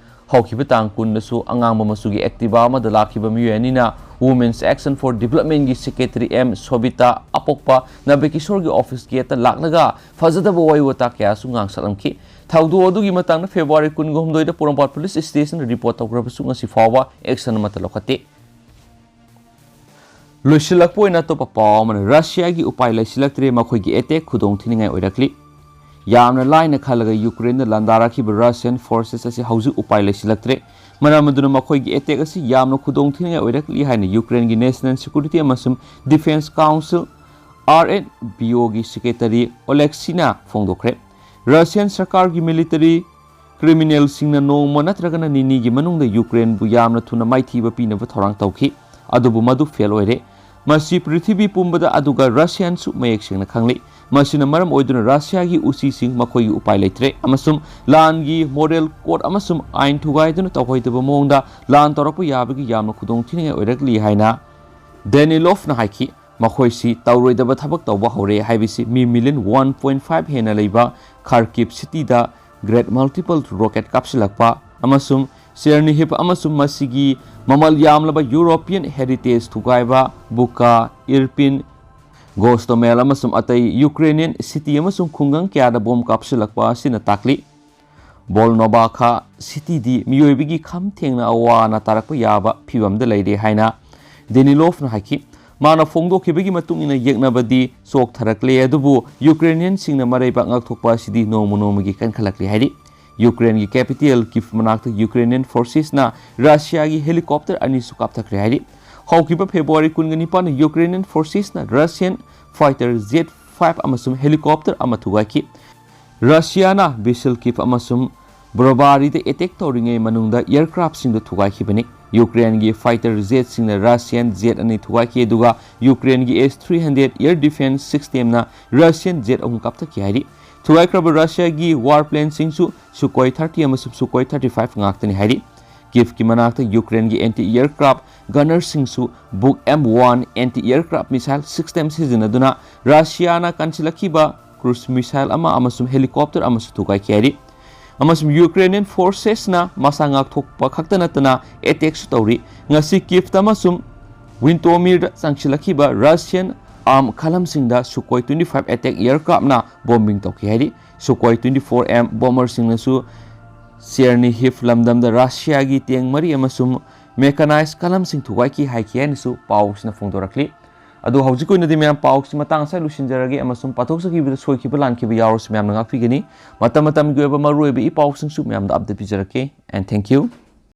ꯍꯧꯈꯤꯕ ꯇꯥꯡ ꯀꯨꯟꯗꯁꯨ ꯑꯉꯥꯡꯕ ꯃꯆꯨꯒꯤ ꯑꯦꯛꯇꯤꯚꯥ ꯑꯃꯗ ꯂꯥꯛꯈꯤꯕ ꯃꯤꯑꯣꯏ ꯑꯅꯤꯅ Women's Action for Developmentꯀꯤ ꯁꯦꯀ꯭ꯔꯦꯇꯔꯤ ꯑꯦꯝ ꯁꯣꯕꯤꯇꯥ ꯑꯄꯣꯛꯄ ꯅꯕꯀꯤꯁꯣꯔꯒꯤ ꯑꯣꯐꯤꯁ ꯒꯦꯠꯇ ꯂꯥꯛꯂꯒ ꯐꯖꯗꯕ ꯋꯥꯍꯩ ꯋꯥꯇꯥ ꯀꯌꯥꯁꯨ ꯉꯥꯡꯁꯜꯂꯝꯈꯤ꯫ ꯊꯧꯗꯣꯛ ꯑꯗꯨꯒꯤ ꯃꯇꯥꯡꯗ ꯐꯦꯕ꯭ꯔꯨꯋꯥꯔꯤ ꯀꯨꯟꯒ ꯍꯨꯝꯗꯣꯏꯗ ꯄꯣꯔꯣꯝꯄꯥꯠ ꯄꯨꯂꯤꯁ ꯁ꯭ꯇꯦꯁꯟꯗ ꯔꯤꯄꯣꯔꯠ ꯇꯧꯈ꯭ꯔꯕꯁꯨ ꯉꯁꯤ ꯐꯥꯎꯕ ꯑꯦꯛꯁꯟ ꯑꯃꯠꯇ ꯂꯧꯈꯠꯇꯦ꯫ ꯂꯣꯏꯁꯤꯜꯂꯛꯄ ꯑꯣꯏꯅ ꯑꯇꯣꯞꯄ ꯄꯥꯎ ꯑꯃꯅ, ꯔꯁꯤꯌꯥꯒꯤ ꯎꯄꯥꯏ ꯂꯩꯁꯤꯜꯂꯛꯇ꯭ꯔꯦ, ꯃꯈꯣꯏꯒꯤ ꯑꯦꯇꯦꯛ ꯈꯨꯗꯣꯡ ꯊꯤꯅꯤꯡꯉꯥꯏ ꯑꯣꯏꯔꯛꯂꯤ꯫ ꯌꯥꯝꯅ ꯂꯥꯏꯅ ꯈꯜꯂꯒ ꯌꯨꯀ꯭ꯔꯦꯟꯗ ꯂꯥꯟꯗꯥꯔꯛꯈꯤꯕ ꯔꯁꯤꯌꯥꯟ ꯐꯣꯔꯁꯦꯁ ꯑꯁꯤ ꯍꯧꯖꯤꯛ ꯎꯄꯥꯏ ꯂꯩꯁꯤꯜꯂꯛꯇ꯭ꯔꯦ꯫ ꯃꯔꯝ ꯑꯗꯨꯅ ꯃꯈꯣꯏꯒꯤ ꯑꯦꯇꯦꯛ ꯑꯁꯤ ꯌꯥꯝꯅ ꯈꯨꯗꯣꯡ ꯊꯤꯅꯤꯡꯉꯥꯏ ꯑꯣꯏꯔꯛꯂꯤ ꯍꯥꯏꯅ ꯌꯨꯀ꯭ꯔꯦꯟꯒꯤ ꯅꯦꯁꯅꯦꯜ ꯁꯦꯀ꯭ꯌꯨꯔꯤꯇꯤ ꯑꯃꯁꯨꯡ defence council, R N B ꯑꯣꯒꯤ ꯁꯦꯀ꯭ꯔꯦꯇꯔꯤ ꯑꯣꯂꯦꯛꯁꯤꯅ ꯐꯣꯡꯗꯣꯛꯈ꯭ꯔꯦ꯫ ꯔꯁꯤꯌꯥꯟ ꯁꯔꯀꯥꯔꯒꯤ ꯃꯤꯂꯤꯇꯔꯤ ꯀ꯭ꯔꯤꯃꯤꯅꯦꯜꯁꯤꯡꯅ ꯅꯣꯡꯃ ꯅꯠꯇ꯭ꯔꯒꯅ ꯅꯤꯅꯤꯒꯤ ꯃꯅꯨꯡꯗ ꯌꯨꯀ꯭ꯔꯦꯟꯕꯨ ꯌꯥꯝꯅ ꯊꯨꯅ ꯃꯥꯏꯊꯤꯕ ꯄꯤꯅꯕ ꯊꯧꯔꯥꯡ ꯇꯧꯈꯤ, ꯑꯗꯨꯕꯨ ꯃꯗꯨ ꯐꯦꯜ ꯑꯣꯏꯔꯦ꯫ ꯃꯁꯤ ꯄ꯭ꯔꯤꯊꯤꯕꯤ ꯄꯨꯝꯕꯗ, ꯑꯗꯨꯒ ꯔꯁꯤꯌꯥꯟꯁꯨ ꯃꯌꯦꯛ ꯁꯦꯡꯅ ꯈꯪꯂꯤ꯫ ꯃꯁꯤꯅ ꯃꯔꯝ ꯑꯣꯏꯗꯨꯅ ꯔꯁꯤꯌꯥꯒꯤ ꯎꯆꯤꯁꯤꯡ ꯃꯈꯣꯏꯒꯤ ꯎꯄꯥꯏ ꯂꯩꯇ꯭ꯔꯦ, ꯑꯃꯁꯨꯡ ꯂꯥꯟꯒꯤ ꯃꯣꯔꯦꯜ ꯀꯣꯗ ꯑꯃꯁꯨꯡ ꯑꯥꯏꯟ ꯊꯨꯒꯥꯏꯗꯨꯅ ꯇꯧꯍꯩꯗꯕ ꯃꯑꯣꯡꯗ ꯂꯥꯟ ꯇꯧꯔꯛꯄ ꯌꯥꯕꯒꯤ ꯌꯥꯝꯅ ꯈꯨꯗꯣꯡꯊꯤꯅꯤꯡꯉꯥꯏ ꯑꯣꯏꯔꯛꯂꯤ ꯍꯥꯏꯅ ꯗꯦꯅꯤꯂꯣꯐꯅ ꯍꯥꯏꯈꯤ꯫ ꯃꯈꯣꯏꯁꯤ ꯇꯧꯔꯣꯏꯗꯕ ꯊꯕꯛ ꯇꯧꯕ ꯍꯧꯔꯦ ꯍꯥꯏꯕꯁꯤ ꯃꯤ ꯃꯤꯂꯤꯌꯟ ꯋꯥꯟ ꯄꯣꯏꯟꯠ ꯐꯥꯏꯚ ꯍꯦꯟꯅ ꯂꯩꯕ ꯈꯥꯔꯀꯤꯚ ꯁꯤꯇꯤꯗ ꯒ꯭ꯔꯦꯠ ꯃꯜꯇꯤꯄꯜ ꯔꯣꯀꯦꯠ ꯀꯥꯞꯁꯤꯜꯂꯛꯄ, ꯑꯃꯁꯨꯡ ꯆꯦꯔꯅꯤꯍꯤꯚ ꯑꯃꯁꯨꯡ ꯃꯁꯤꯒꯤ ꯃꯃꯜ ꯌꯥꯝꯂꯕ European heritage ꯊꯨꯒꯥꯏꯕ ꯕꯨꯀꯥ, ꯏꯔꯄꯤꯟ, ꯒꯣꯁꯇꯣꯃꯦꯜ ꯑꯃꯁꯨꯡ ꯑꯇꯩ Ukrainian city ꯑꯃꯁꯨꯡ ꯈꯨꯡꯒꯪ ꯀꯌꯥꯗ ꯕꯣꯝ ꯀꯥꯞꯁꯤꯜꯂꯛꯄ ꯑꯁꯤꯅ ꯇꯥꯛꯂꯤ꯫ ꯕꯣꯜꯅꯣꯚꯥꯈꯥ cityꯗꯤ ꯃꯤꯑꯣꯏꯕꯒꯤ ꯈꯝ ꯊꯦꯡꯅ ꯑꯋꯥ ꯑꯅꯥ ꯇꯥꯔꯛꯄ ꯌꯥꯕ ꯐꯤꯚꯝꯗ ꯂꯩꯔꯦ ꯍꯥꯏꯅ ꯗꯦꯅꯤꯂꯣꯚꯅ ꯍꯥꯏꯈꯤ꯫ ꯃꯥꯅ ꯐꯣꯡꯗꯣꯛꯈꯤꯕꯒꯤ ꯃꯇꯨꯡ ꯏꯟꯅ, ꯌꯦꯛꯅꯕꯗꯤ ꯆꯣꯛꯊꯔꯛꯂꯦ, ꯑꯗꯨꯕꯨ Ukrainianꯁꯤꯡꯅ ꯃꯔꯩꯕꯥꯛ ꯉꯥꯛꯊꯣꯛꯄ ꯑꯁꯤꯗꯤ ꯅꯣꯡꯃ ꯅꯣꯡꯃꯒꯤ ꯀꯟꯈꯠꯂꯛꯂꯤ ꯍꯥꯏꯔꯤ꯫ Ukraineꯒꯤ capital Kyiv ꯃꯅꯥꯛꯇ Ukrainian forcesꯅ Russiaꯒꯤ helicopter ꯑꯅꯤꯁꯨ ꯀꯥꯞꯊꯈ꯭ꯔꯦ ꯍꯥꯏꯔꯤ꯫ ꯍꯧꯈꯤꯕ February ꯀꯨꯟꯒ ꯅꯤꯄꯥꯟꯗ Ukrainian forcesꯅ Russian fighter jet five ꯑꯃꯁꯨꯡ helicopter ꯑꯃ ꯊꯨꯒꯥꯏꯈꯤ꯫ Russiaꯅ Basilkiv ꯑꯃꯁꯨꯡ Brovary-ꯗ attack ꯇꯧꯔꯤꯉꯩ ꯃꯅꯨꯡꯗ aircraftꯁꯤꯡꯗꯨ ꯊꯨꯒꯥꯏꯈꯤꯕꯅꯤ꯫ Ukraineꯒꯤ fighter jetꯁꯤꯡꯅ Russian jet ꯑꯅꯤ ꯊꯨꯒꯥꯏꯈꯤ, ꯑꯗꯨꯒ Ukraineꯒꯤ S three hundred air defense systemꯅ Russian jet ꯑꯍꯨꯝ ꯀꯥꯞꯊꯈꯤ ꯍꯥꯏꯔꯤ꯫ ꯊꯨꯒꯥꯏꯈ꯭ꯔꯕ Russiaꯒꯤ warplaneꯁꯤꯡꯁꯨ Sukhoi thirty ꯑꯃꯁꯨꯡ Sukhoi thirty-five ꯉꯥꯛꯇꯅꯤ ꯍꯥꯏꯔꯤ꯫ Kyivꯀꯤ ꯃꯅꯥꯛꯇ Ukraineꯒꯤ anti-aircraft gunnerꯁꯤꯡꯁꯨ Buk M one anti-aircraft missile system ꯁꯤꯖꯤꯟꯅꯗꯨꯅ Russiaꯅ ꯀꯟꯁꯤꯜꯂꯛꯈꯤꯕ cruise missile ꯑꯃ ꯑꯃꯁꯨꯡ helicopter ꯑꯃꯁꯨ ꯊꯨꯒꯥꯏꯈꯤ ꯍꯥꯏꯔꯤ꯫ ꯑꯃꯁꯨꯡ Ukrainian forcesꯅ ꯃꯁꯥ ꯉꯥꯛꯊꯣꯛꯄ ꯈꯛꯇ ꯅꯠꯇꯅ attackꯁꯨ ꯇꯧꯔꯤ꯫ ꯉꯁꯤ Kyivꯇ ꯑꯃꯁꯨꯡ Zhytomyrꯗ ꯆꯪꯁꯤꯜꯂꯛꯈꯤꯕ Russian arm ꯀꯂꯝꯁꯤꯡꯗ Sukhoi twenty-five attack aircraftꯅ bombing ꯇꯧꯈꯤ ꯍꯥꯏꯔꯤ꯫ Sukhoi twenty-four M bomberꯁꯤꯡꯅꯁꯨ Chernihiv ꯂꯝꯗꯝꯗ Russiaꯒꯤ tank ꯃꯔꯤ ꯑꯃꯁꯨꯡ mechanized ꯀꯂꯝꯁꯤꯡ ꯊꯨꯒꯥꯏꯈꯤ ꯍꯥꯏꯈꯤ ꯍꯥꯏꯅꯁꯨ ꯄꯥꯎꯁꯤꯅ ꯐꯣꯡꯗꯣꯔꯛꯂꯤ꯫ ꯑꯗꯨ ꯍꯧꯖꯤꯛꯀꯤ ꯑꯣꯏꯅꯗꯤ ꯃꯌꯥꯝ, ꯄꯥꯎꯁꯤ ꯃꯇꯥꯡ ꯑꯁꯤꯗ ꯂꯣꯏꯁꯤꯟꯖꯔꯒꯦ, ꯑꯃꯁꯨꯡ ꯄꯥꯊꯣꯛꯆꯈꯤꯕꯗ ꯁꯣꯏꯈꯤꯕ ꯂꯥꯟꯈꯤꯕ ꯌꯥꯎꯔꯁꯨ ꯃꯌꯥꯝꯅ ꯉꯥꯛꯄꯤꯒꯅꯤ꯫ ꯃꯇꯝ ꯃꯇꯝꯒꯤ ꯑꯣꯏꯕ ꯃꯔꯨꯑꯣꯏꯕ ꯏ ꯄꯥꯎꯁꯤꯡꯁꯨ ꯃꯌꯥꯝꯗ update ꯄꯤꯖꯔꯛꯀꯦ꯫ And thank you.